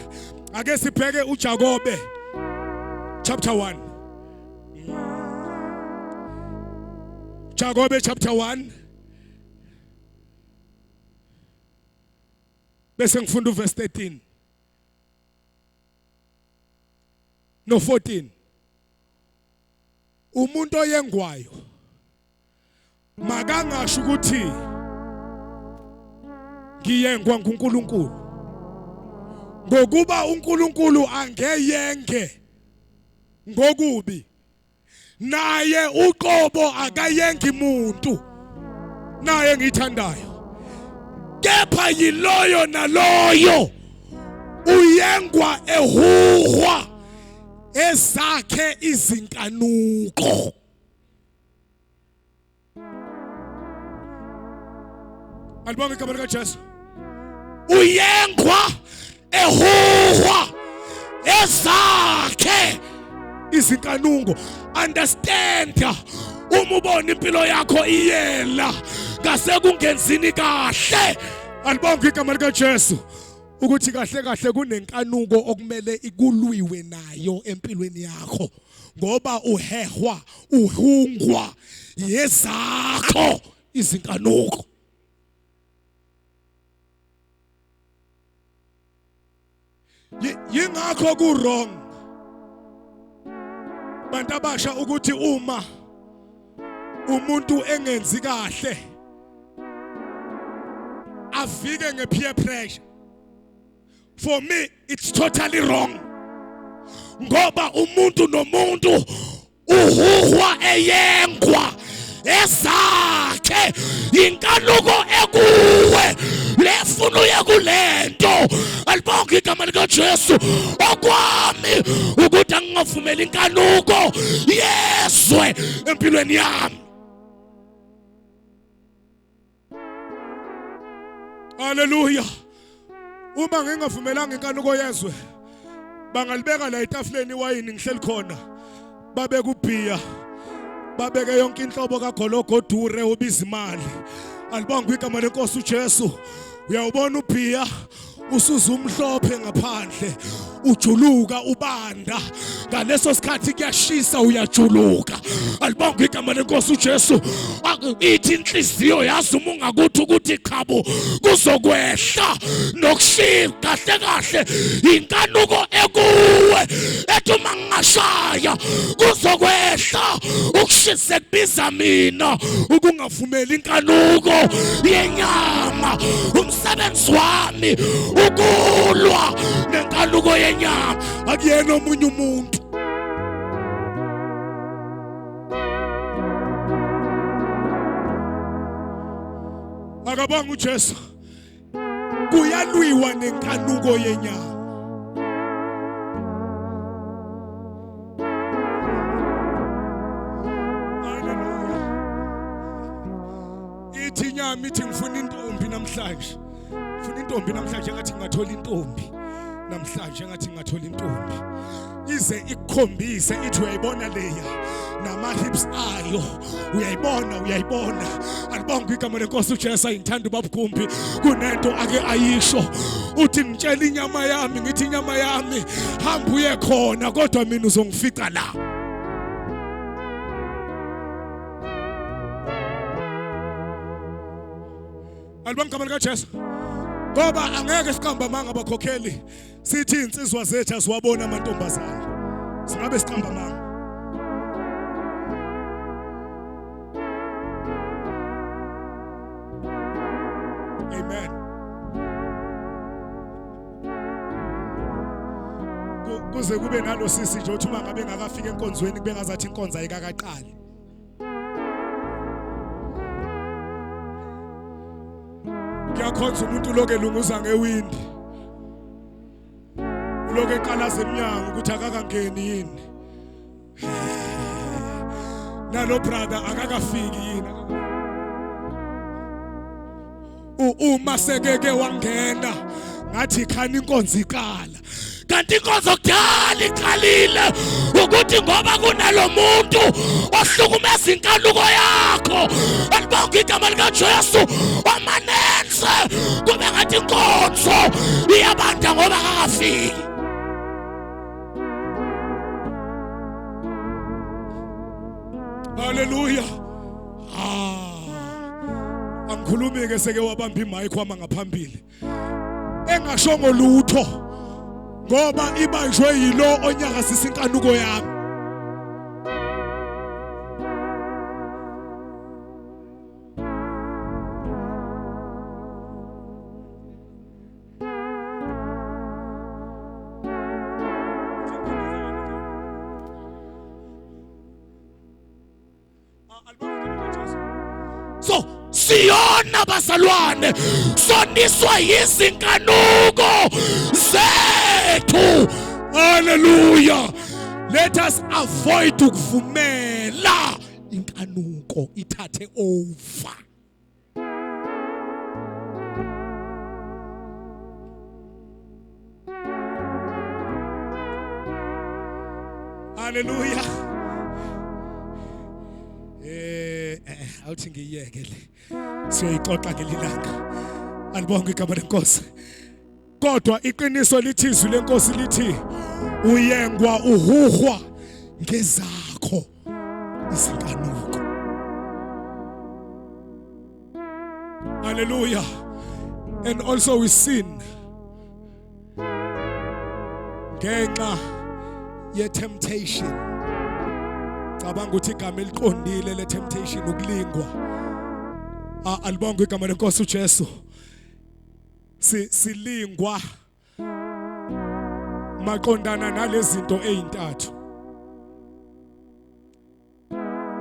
Ake sibheke uJakobe chapter 1. Jakobe chapter 1, bese ngifunda uverse 13 no 14. Umuntu oyengwayo makangasho ukuthi ngiyengwa nguNkulunkulu, ngokuba uNkulunkulu angeyenge ngokubi, naye uqobo akayengi muntu naye ngithandayo, kepha yiloyo naloyo uyengwa ehuhwa ezakhe izinkanuko. Alibonge igama likaJesu. Uyengwa ehuhwa ezakhe izinkanungo. Understand, uma ubona impilo yakho iyela ngasekungenzini kahle, alibonge igama likaJesu, ukuthi kahle kahle kunenkanuko okumele ikulwiwe nayo empilweni yakho. Ngoba uhehwa, uhungwa yezakho izinkanuko. Yingakho ku wrong bantu abasha ukuthi uma umuntu engenzi kahle afike nge peer pressure. For me it's totally wrong, ngoba umuntu nomuntu uhuhwa eyengwa esakhe inkanuko ekuwe lefuna uye kulento. Alibonke igama likaJesu. Okwami ukuthi angingavumeli inkanuko yezwe empilweni yami. Haleluya. Uma ngingavumelanga inkanuko yezwe, bangalibeka la etafuleni iwayini ngihleli khona, babeke ubhiya, babeke yonke inhlobo kagologo odure obiza imali. Alibongwe igama lenkosi uJesu. Uyawubona ubhiya usuza umhlophe ngaphandle, ujuluka ubanda ngaleso sikhathi kuyashisa, uyajuluka. Alibongwe igama lenkosi uJesu. Ithi inhliziyo yazi uma ungakuthi ukuthi qhabo kuzokwehla nokushisa. Kahle kahle inkanuko ekuwe ethi uma ngingashaya kuzokwehla ukushisa, kubiza mina ukungavumeli inkanuko yenyama. Umsebenzi wami ukulwa nenkanuko yenyama, akuyena omunye umuntu. Akabonga uJesu. Kuyalwiwa nenkanuko yenyama. Haleluya. Ithi inyama ithi ngifuna intombi namhlanje, ngifuna intombi namhlanje, ngathi ngingathola intombi namhlanje, ngathi ngingathola intombi. Ize ikukhombise ithi uyayibona leya nama hips ayo, uyayibona, uyayibona. Alibonke igama lenkosi uJesu. Ayingithanda ubabugumbi, kunento ake ayisho, uthi ngitshela inyama yami, ngithi inyama yami hamba uye khona, kodwa mina uzongifica la. Alibonke igama likaJesu. Ngoba angeke siqamba amanga abakhokheli sithi insizwa zethu aziwabona amantombazana, singabe siqamba amanga. Amen. Kuze kube nalo sisi nje othi uma ngabe engakafika enkonzweni kube ngazathi inkonzo ayikakaqali. Kuyakhonza umuntu lokho elunguza ngewindi, ulokhu eqalaza eminyango ukuthi akakangeni yini, nalo brother akakafiki yini. Uma sekeke wangena ngathi khani inkonzo iqala, kanti inkonzo kudala iqalile. Ukuthi ngoba kunalo muntu ohlukumeza inkanuko yakho, alibonke igama likaJesu, omanense kube ngathi inkonzo iyabanda ngoba akakafiki. Haleluya. Angikhulumi ke seke wabamba imic wama ngaphambili engashongo lutho, ngoba ibanjwe yilo onyakazisa inkanuko yami. So siyona bazalwane, soniswa yizinkanuko zethu. Hallelujah. Let us avoid ukuvumela inkanuko ithathe over. Hallelujah. Awuthi ngiyeke le, siyoyixoxa ngelilanga. Alibonke igama lenkosi. Kodwa iqiniso lithi izwi lenkosi lithi uyengwa uhuhwa Ngezakho izinkanuko. Hallelujah. And also we sin ngenxa ye temptation. Cabanga ukuthi igama eliqondile le temptation ukulingwa. Alibongwe igama lenkosi uJesu. Silingwa maqondana nalezinto ezintathu.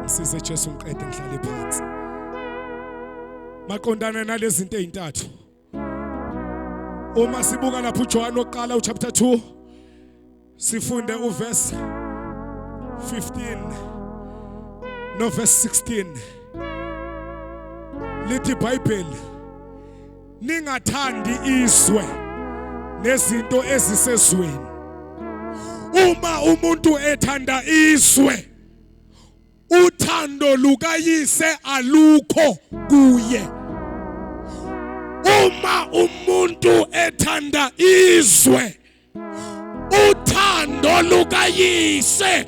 Msize Jesu ngiqede ngihlale phansi. Maqondana nalezinto ezintathu. Uma sibuka lapha uJohn oqala uchapter 2 sifunde uverse 15 no verse 16 lithi iBhayibheli ningathandi izwe nezinto ezisezweni. Uma umuntu ethanda izwe, uthando lukayise alukho kuye. Uma umuntu ethanda izwe, uthando lukayise,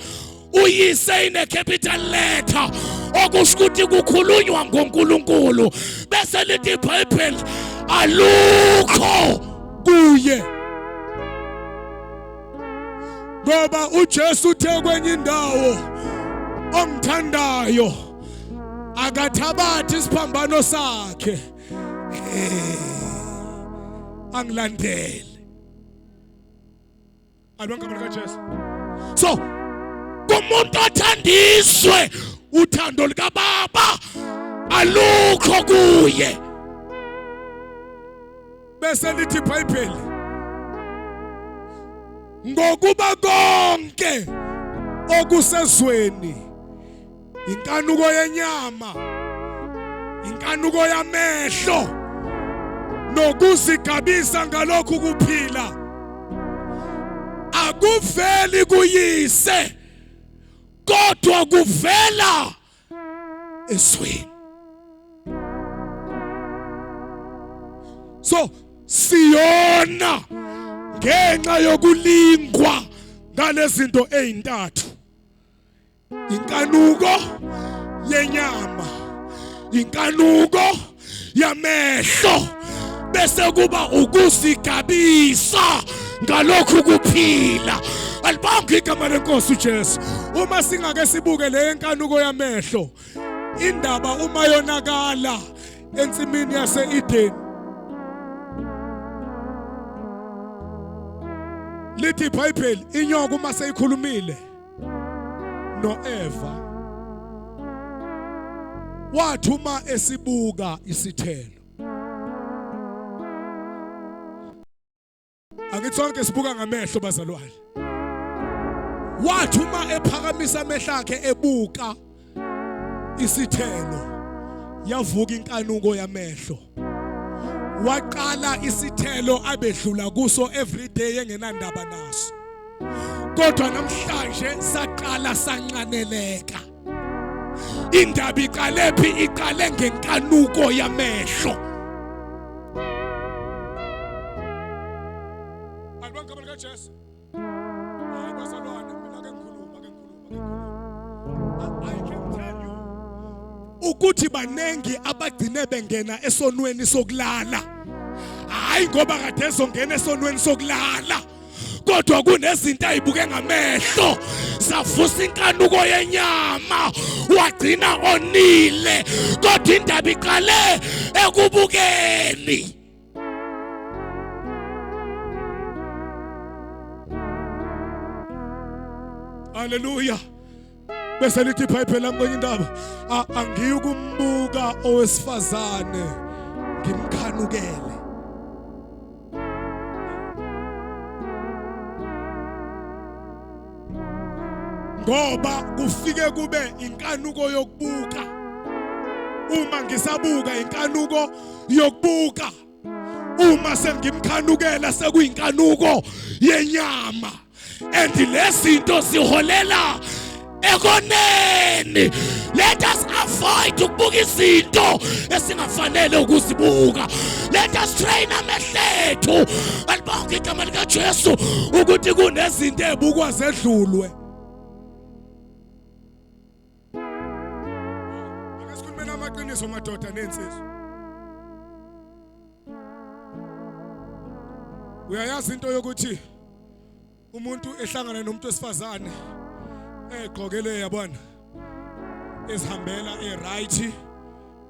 uyise in a capital letter, okusho ukuthi kukhulunywa ngoNkulunkulu, bese lithi iBhayibheli alukho kuye. Ngoba uJesu uthe kwenye indawo, ongithandayo akathabathi isiphambano sakhe angilandele. Alibonke igama likaJesu. So kumuntu othandiswe, uthando likababa alukho kuye. Bese lithi iBhayibheli, ngokuba konke okusezweni, inkanuko yenyama, inkanuko yamehlo, nokuzigabisa ngalokhu kuphila, akuveli kuyise, kodwa kuvela ezweni. So siyona ngenxa yokulingwa ngalezinto ezintathu: inkanuko yenyama, inkanuko yamehlo, bese kuba ukuzigabisa ngalokhu kuphila. Alibonke igama lenkosi uJesu. Uma singake sibuke le nkanuko yamehlo, indaba uma yonakala ensimini yase-Eden, lithi iBhayibheli inyoka uma seyikhulumile noEva, wathi uma esibuka isithelo, angithi sonke sibuka ngamehlo bazalwane, wathi uma ephakamisa amehlo akhe ebuka isithelo, yavuka inkanuko yamehlo, waqala isithelo abedlula kuso every day engenandaba naso, kodwa namhlanje saqala sanqaneleka. Indaba iqale phi? Iqale ngenkanuko yamehlo. Alibonke igama likaJesu. Hayi bazalwane, mina ke ngikhuluma, ke ngikhuluma, ke ngikhuluma. I can tell you ukuthi banengi abagcine bengena esonweni sokulala, hayi ngoba kade ezongena esonweni sokulala, kodwa kunezinto ayibuke ngamehlo zavusa inkanuko yenyama, wagcina onile, kodwa indaba iqale ekubukeni. Haleluya. Bese lithi iBhayibheli lami kwenye indaba, angiyukumbuka owesifazane ngimkhanukele. Ngoba kufike kube inkanuko yokubuka. Uma ngisabuka inkanuko yokubuka, uma sengimkhanukela sekuyinkanuko yenyama. And lezinto ziholela ekoneni. Let us avoid ukubuka izinto esingafanele ukuzibuka. Let us train amehlo ethu, alibonke igama likaJesu, ukuthi kunezinto ebukwa zedlulwe. Nizwa madoda nensizwa. Uyayazi into yokuthi umuntu ehlangana nomuntu wesifazane egqokele yabona ezihambela eright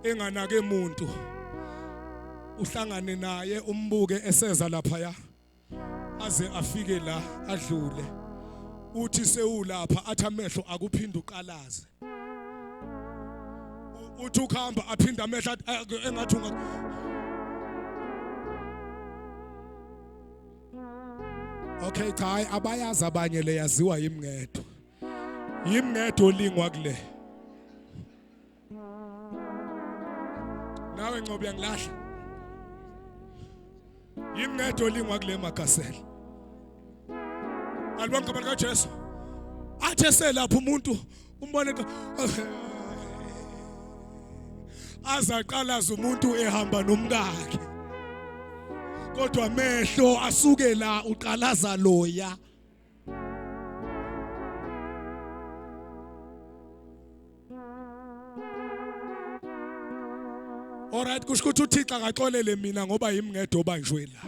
enganake umuntu uhlangane naye umbuke eseza lapha ya aze afike la adlule uthi sewulapha athi amehlo akuphinda uqalaze uthi ukhamba aphinda amehlo engathi unga Okay cha hayi abayazi abanye le yaziwa yimngedwa yimngedwa olingwa kule nawe Ncobo uyangilahla yimngedwa olingwa kule magasela alibonke abantu kaJesu athe selapha umuntu umbone azaqalaza umuntu ehamba nomkakhe kodwa amehlo asuke la uqalaza loya Alright kusho ukuthi uThixo akaxolele mina ngoba yimi ngedwa obanjwe la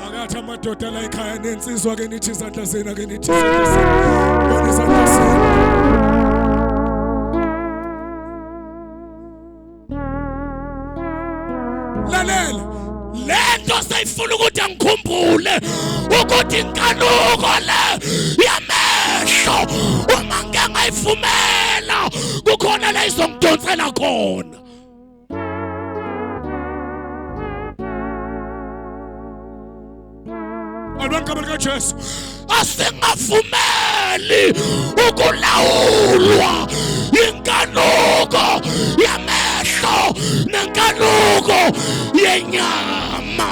Akathi amadoda la ekhaya nensizwa ke nithi izandla zenu ake nithi izandla zenu. Bona izandla zenu. Lalela lento seyifuna ukuthi angikhumbule ukuthi inkanuko le yamehlo uma ngike ngayivumela kukhona la izongidonsela khona. Alibonke abantu kaJesu. Asingavumeli ukulawulwa inkanuko yamehlo nenkanuko yenyama.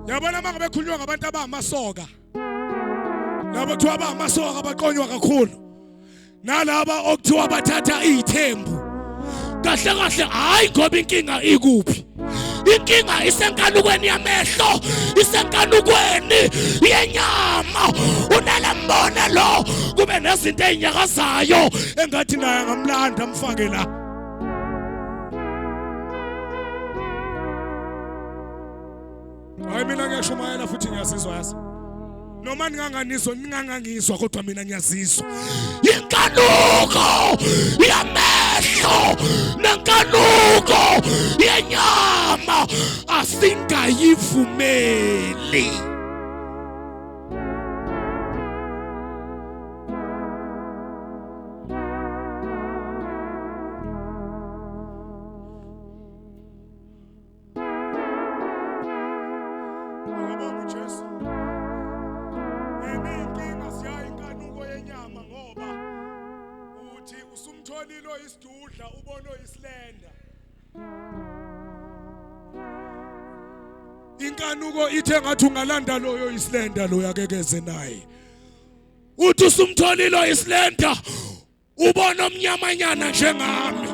Yabona uma ngabe khulunywa ngabantu abangamasoka labo kuthiwa abangamasoka baqonywa kakhulu nalaba okuthiwa bathatha iy'thembu kahle kahle hayi ngoba inkinga ikuphi inkinga isenkanukweni yamehlo isenkanukweni yenyama unalembone lo kube nezinto ezinyakazayo engathi naye angamlanda amfake la hayi mina ngiyashumayela futhi ngiyasizwa yazi noma ninganganiswa ningangangizwa kodwa mina ngiyazizwa inkanuko yamehlo nenkanuko yenyama asingayivumeli. Ngiyabonga uJesu. Enye inkinga siyayi inkanuko yenyama ngoba uthi usumtholile oyisidudla ubone oyisilenda. Inkanuko ithe ngathi ungalanda loyo isilenda loyo akekeze naye. Uthi usumtholile isilenda ubona omnyamanyana njengami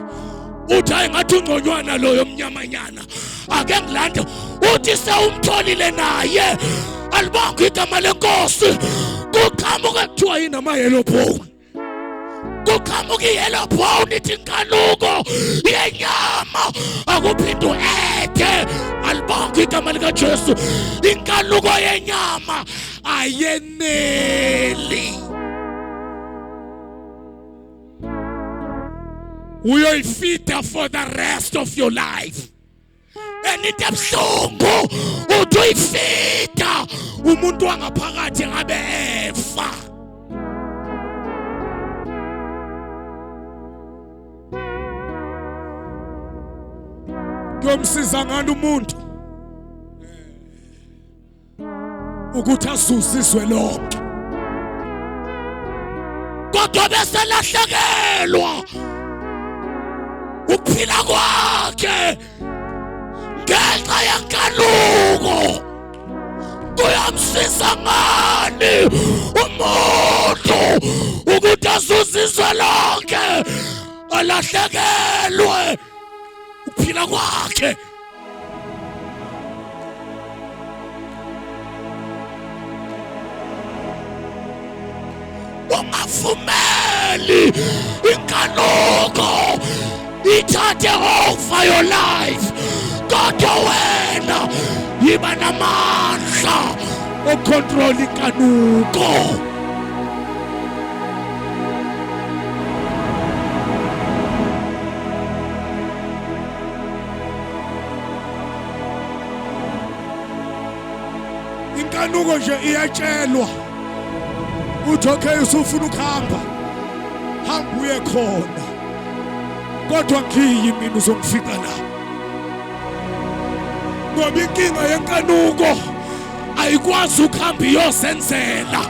uthi hayi ngathi ungconywana loyo omnyamanyana ake ngilande uthi sewumtholile naye alibonke igama lenkosi kuqhamuka kuthiwa yini ama-yellow bone kuqhamuka i-yellow bone ithi inkanuko yenyama akuphinde u-ede alibonke igama likaJesu inkanuko yenyama ayeneli uyoyifida for the rest of your life and into ebuhlungu uthi uyifida umuntu wangaphakathi ngabe efa Kuyomsiza ngani umuntu ukuthi azuze izwe lonke kodwa bese lahlekelwa ukuphila kwakhe Ngenxa yenkanuko kuyamsiza ngani umuntu ukuthi azuze izwe lonke alahlekelwe ukuphila kwakhe? Ungavumeli inkanuko ithathe over your life, kodwa wena yiba namandla ocontrol inkanuko. Inkanuko nje iyatshelwa uthi okay, usufuna ukuhamba, hamba uye khona, kodwa ngiyi mina uzongifika la. Ngoba inkinga yenkanuko ayikwazi ukuhamba iyozenzela,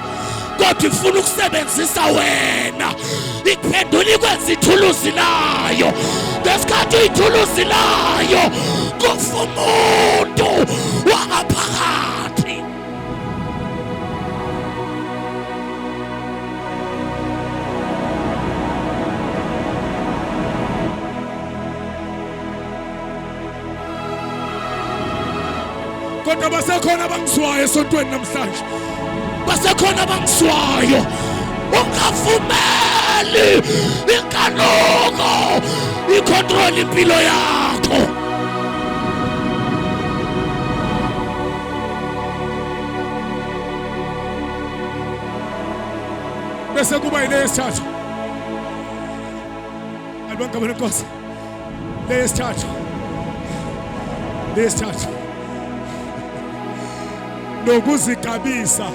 kodwa ifuna ukusebenzisa wena, ikuphendula ikwenza ithuluzi layo. Ngesikhathi uyithuluzi layo kufa umuntu wangaphakathi. Kodwa basekhona abangizwayo esontweni namhlanje, basekhona abangizwayo. Ungavumeli inkanuko icontrol impilo yakho. Bese kuba yile yesithathu, alibonke lenkosi. Le yesithathu, le yesithathu, nokuzigabisa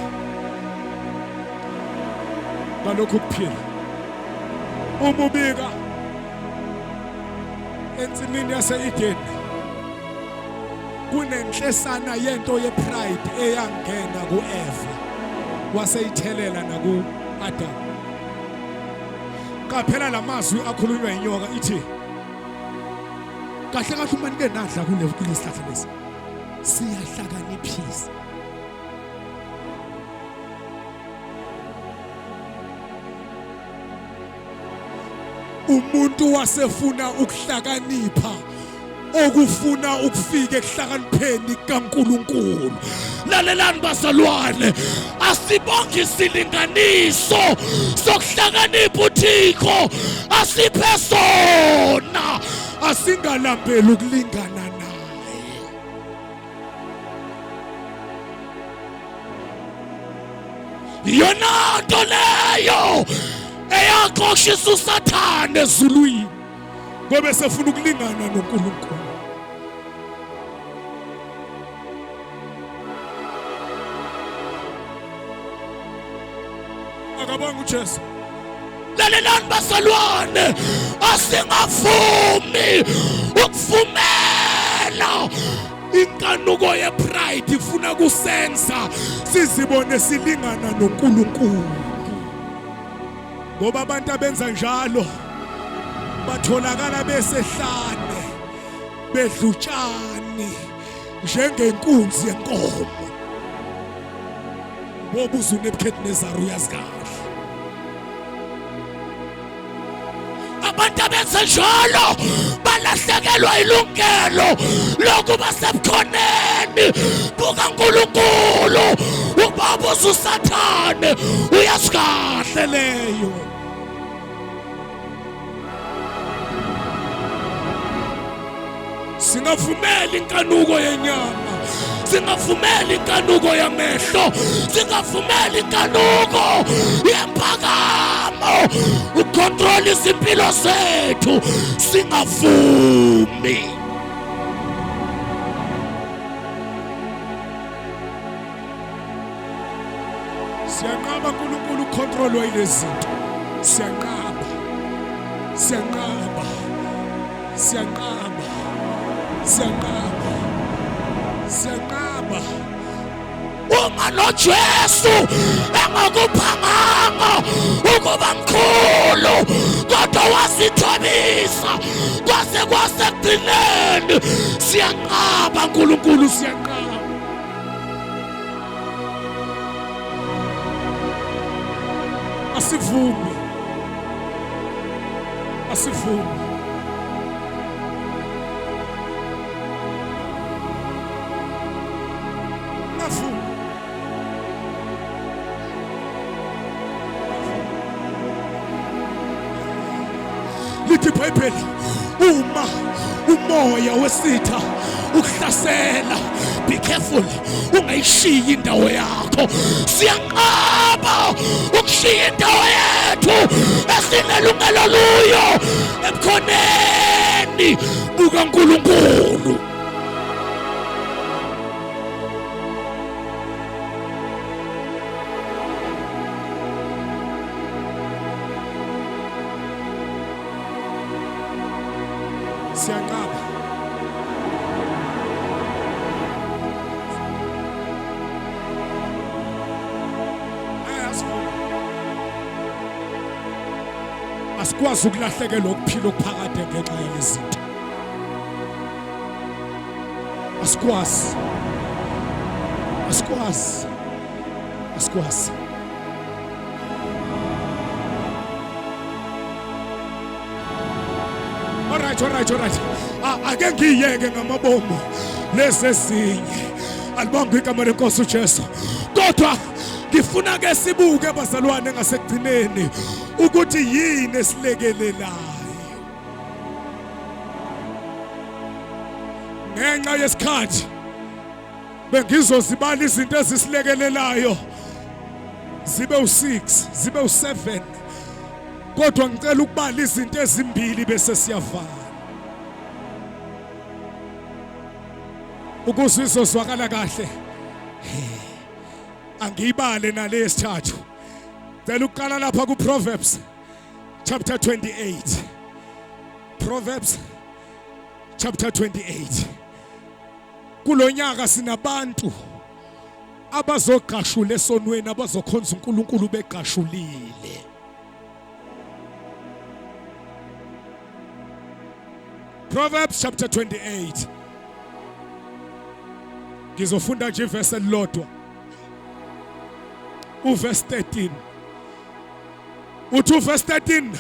ngalokhu kuphila. Uma ubika ensimini yase-Eden kunenhlesana yento yepride eyangena ku-Eva waseyithelela naku-Adam. Qaphela lamazwi akhulunywa inyoka, ithi kahle kahle uma nike nadla kulesihlahla lesi siyahlakaniphisa. Umuntu wasefuna ukuhlakanipha okufuna ukufika ekuhlakanipheni kaNkuluNkulu. Lalelani bazalwane, asibonge isilinganiso sokuhlakanipha uThixo asiphe sona, asingalambeli ukulingana naye. Yona nto leyo eyaxoshisa uSathane ezulwini, ngoba esefuna ukulingana noNkulunkulu. Akabonga uJesu. Lalelani bazalwane, asingavumi ukuvumela inkanuko yepride ifuna kusenza sizibone silingana noNkulunkulu, ngoba abantu abenza njalo batholakala besehlane bedlutshani njengenkunzi yenkomo. Bobuza uNebuchadnezzar, uyazi kahle. Abantu abenze njalo balahlekelwa ilungelo lokuba sebukhoneni bukaNkulunkulu. Ubabuza uSathane, uyazi kahle leyo. Singavumeli inkanuko yenyama, singavumeli inkanuko yamehlo, singavumeli inkanuko yempakamo ukontrol izimpilo zethu. Singavumi. Siyanqaba uNkulunkulu ucontrolwa yilezi zinto. Siyanqaba, siyanqaba, siyanqaba, siyanqaba, siyanqaba. Uma noJesu engakuphanganga ukuba mkhulu, kodwa wasithobisa kwase kwasekugcineni. Siyanqaba uNkulunkulu, siyanqaba. Asivumi, asivumi. Ungavumi. Lithi iBhayibheli, uma umoya wesitha ukuhlasela, be careful, ungayishiyi indawo yakho. Siyanqaba ukushiya indawo yethu esinelungelo luyo ebukhoneni bukaNkulunkulu. Siyanqaba. Asivumi. Asikwazi ukulahlekelwa ukuphila okuphakade ngenxa yalezi zinto. Asikwazi, asikwazi, asikwazi. Alright, alright, alright. Ake ngiyeke ngamabomu lezi ezinye. Alibonge igama lenkosi uJesu. Kodwa ngifuna ke sibuke bazalwane ngasekugcineni ukuthi yini esilekelelayo. Ngenxa yesikhathi bengizozibala izinto ezisilekelelayo zibe u6, zibe u7, kodwa ngicela ukubala izinto ezimbili bese siyavala ukuze izozwakala kahle. Angiyibale nalesithathu. Cela ukuqala lapha ku Proverbs chapter 28. Proverbs chapter 28. Kulonyaka sinabantu abazogqashula esonweni, abazokhonza uNkulunkulu begqashulile. Proverbs chapter 28. Ngizofunda nje ivesi elilodwa, uverse 13. Uthi uverse 13,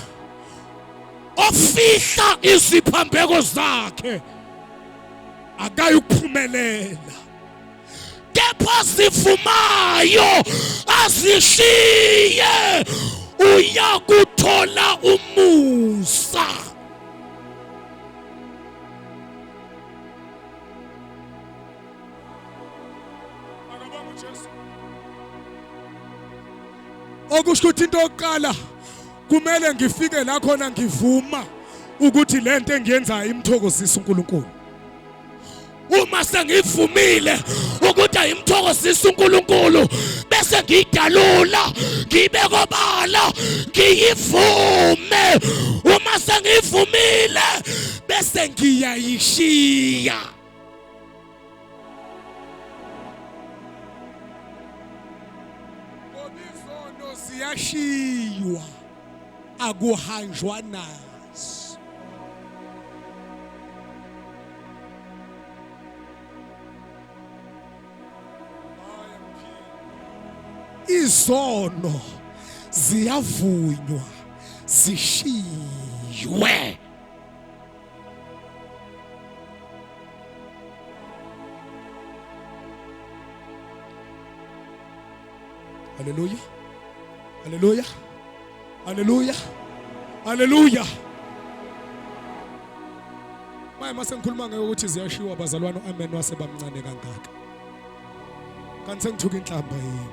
ofihla iziphambeko zakhe akayukuphumelela, kepha sivumayo azishiye uyakuthola umusa. Akabonga uJesu. Okusho ukuthi into yokuqala kumele ngifike la khona ngivuma ukuthi lento engiyenzayo imthokozisa uNkulunkulu. Uma sengivumile ukuthi ayimthokozisa uNkulunkulu, bese ngiyidalula, ngibe kobala, ngiyivume. Uma sengivumile bese ngiyayishiya. Ngoba izono ziyashiywa, akuhanjwa nazo. Izono ziyavunywa zishiywe. Haleluya, haleluya, haleluya, haleluya. Maye mase ngikhuluma ngokuthi ziyashiwa bazalwane, amen wasebamncane kangaka. Kanti sengithuka inhlamba yini?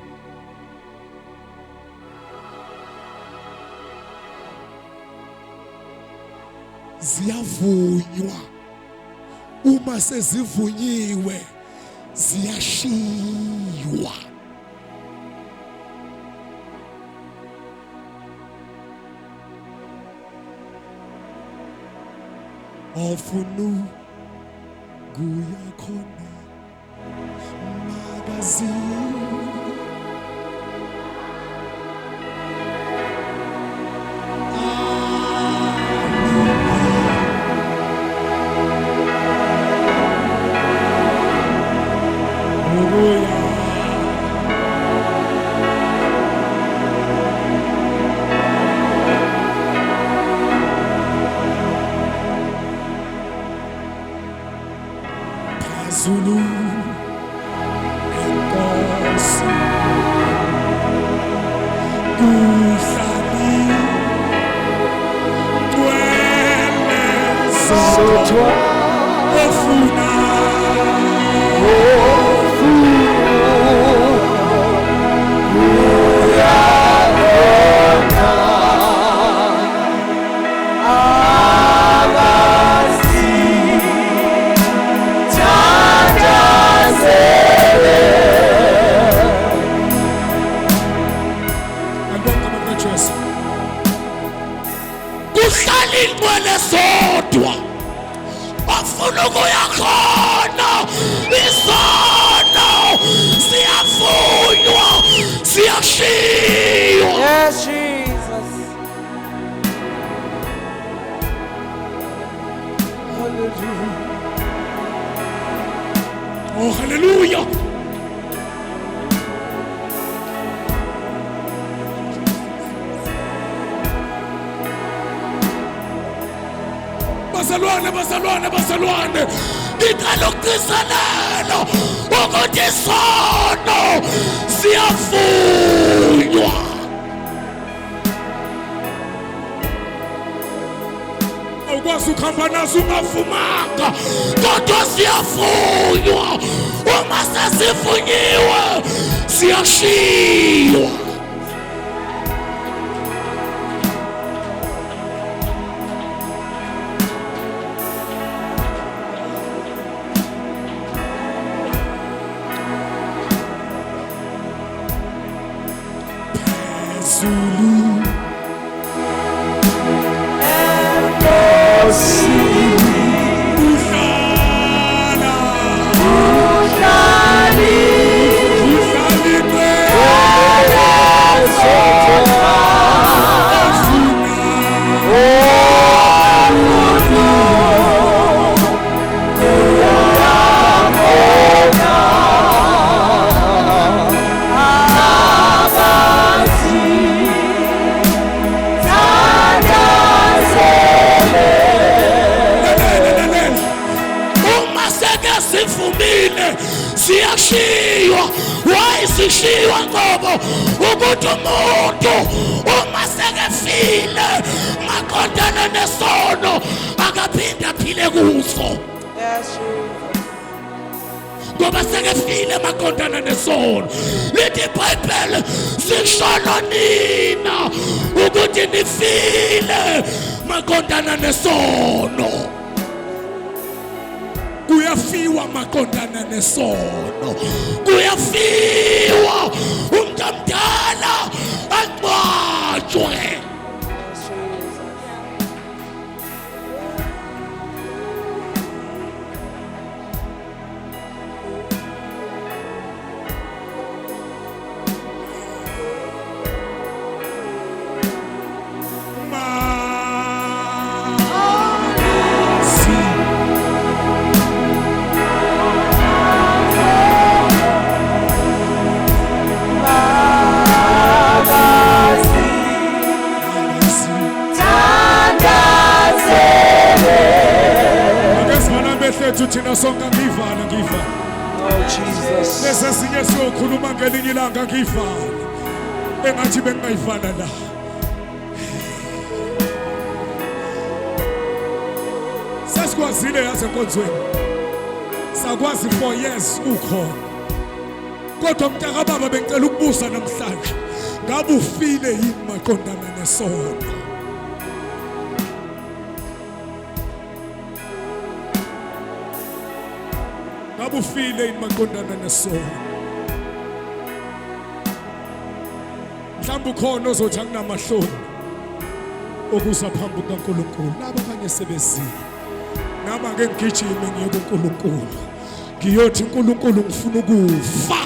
Ziyavunywa, uma sezivunyiwe ziyashiywa. Ofunu kuya khona magazine. Phezulu enkosi kuhlali ngcwele Sodwa ofuna Alibonke abantu kaJesu. Kuhlala ingcwele sodwa ofuna ukuya khona. Isono siyavunywa, siyashiywa. Yes, Jesus. Hallelujah. Oh, haleluya. Bazalwane, bazalwane, bazalwane, ngicela ukugcizelela ukuthi isono siyavunywa. Awukwazi ukuhamba naso ungavumanga, kodwa siyavunywa. Uma sesivunyiwe, siyashiywa. Phezulu uhlala uhlala ingcwele Lalela, lalela. Uma seke sivumile, siyashiywa. Why sishiywa? Ngoba ukuthi umuntu uma sekefile maqondana nesono, akaphinde aphile kuso. Yes, Jesus. Ngoba sekefile maqondana nesono. Lithi iBhayibheli, sisholo nina ukuthi nifile maqondana nesono. Kuyafiwa maqondana nesono, kuyafiwa, umuntu omdala angcwatshwe. Yes, Jesus. Mazi Ake sivale amehlo ethu thina sonke. Ngiyivala, ngiyivala. Oh, Jesus. Lesi esinye siyokhuluma ngelinye ilanga. Ngiyivala, engathi bengingayivala la. Sesikwazile yazi enkonzweni, sakwazi 4 years ukhona, kodwa mntakababa, bengicela ukubuza namhlanje, ngabe ufile yini maqondana nesono? Ngabe ufile yini maqondana nesono? Mhlawumbe ukhona ozothi, "Anginamahloni okuza phambi kukaNkulunkulu, laba abanye sebezile, nami ake ngigijime ngiye kuNkulunkulu, ngiyothi, uNkulunkulu, ngifuna ukufa."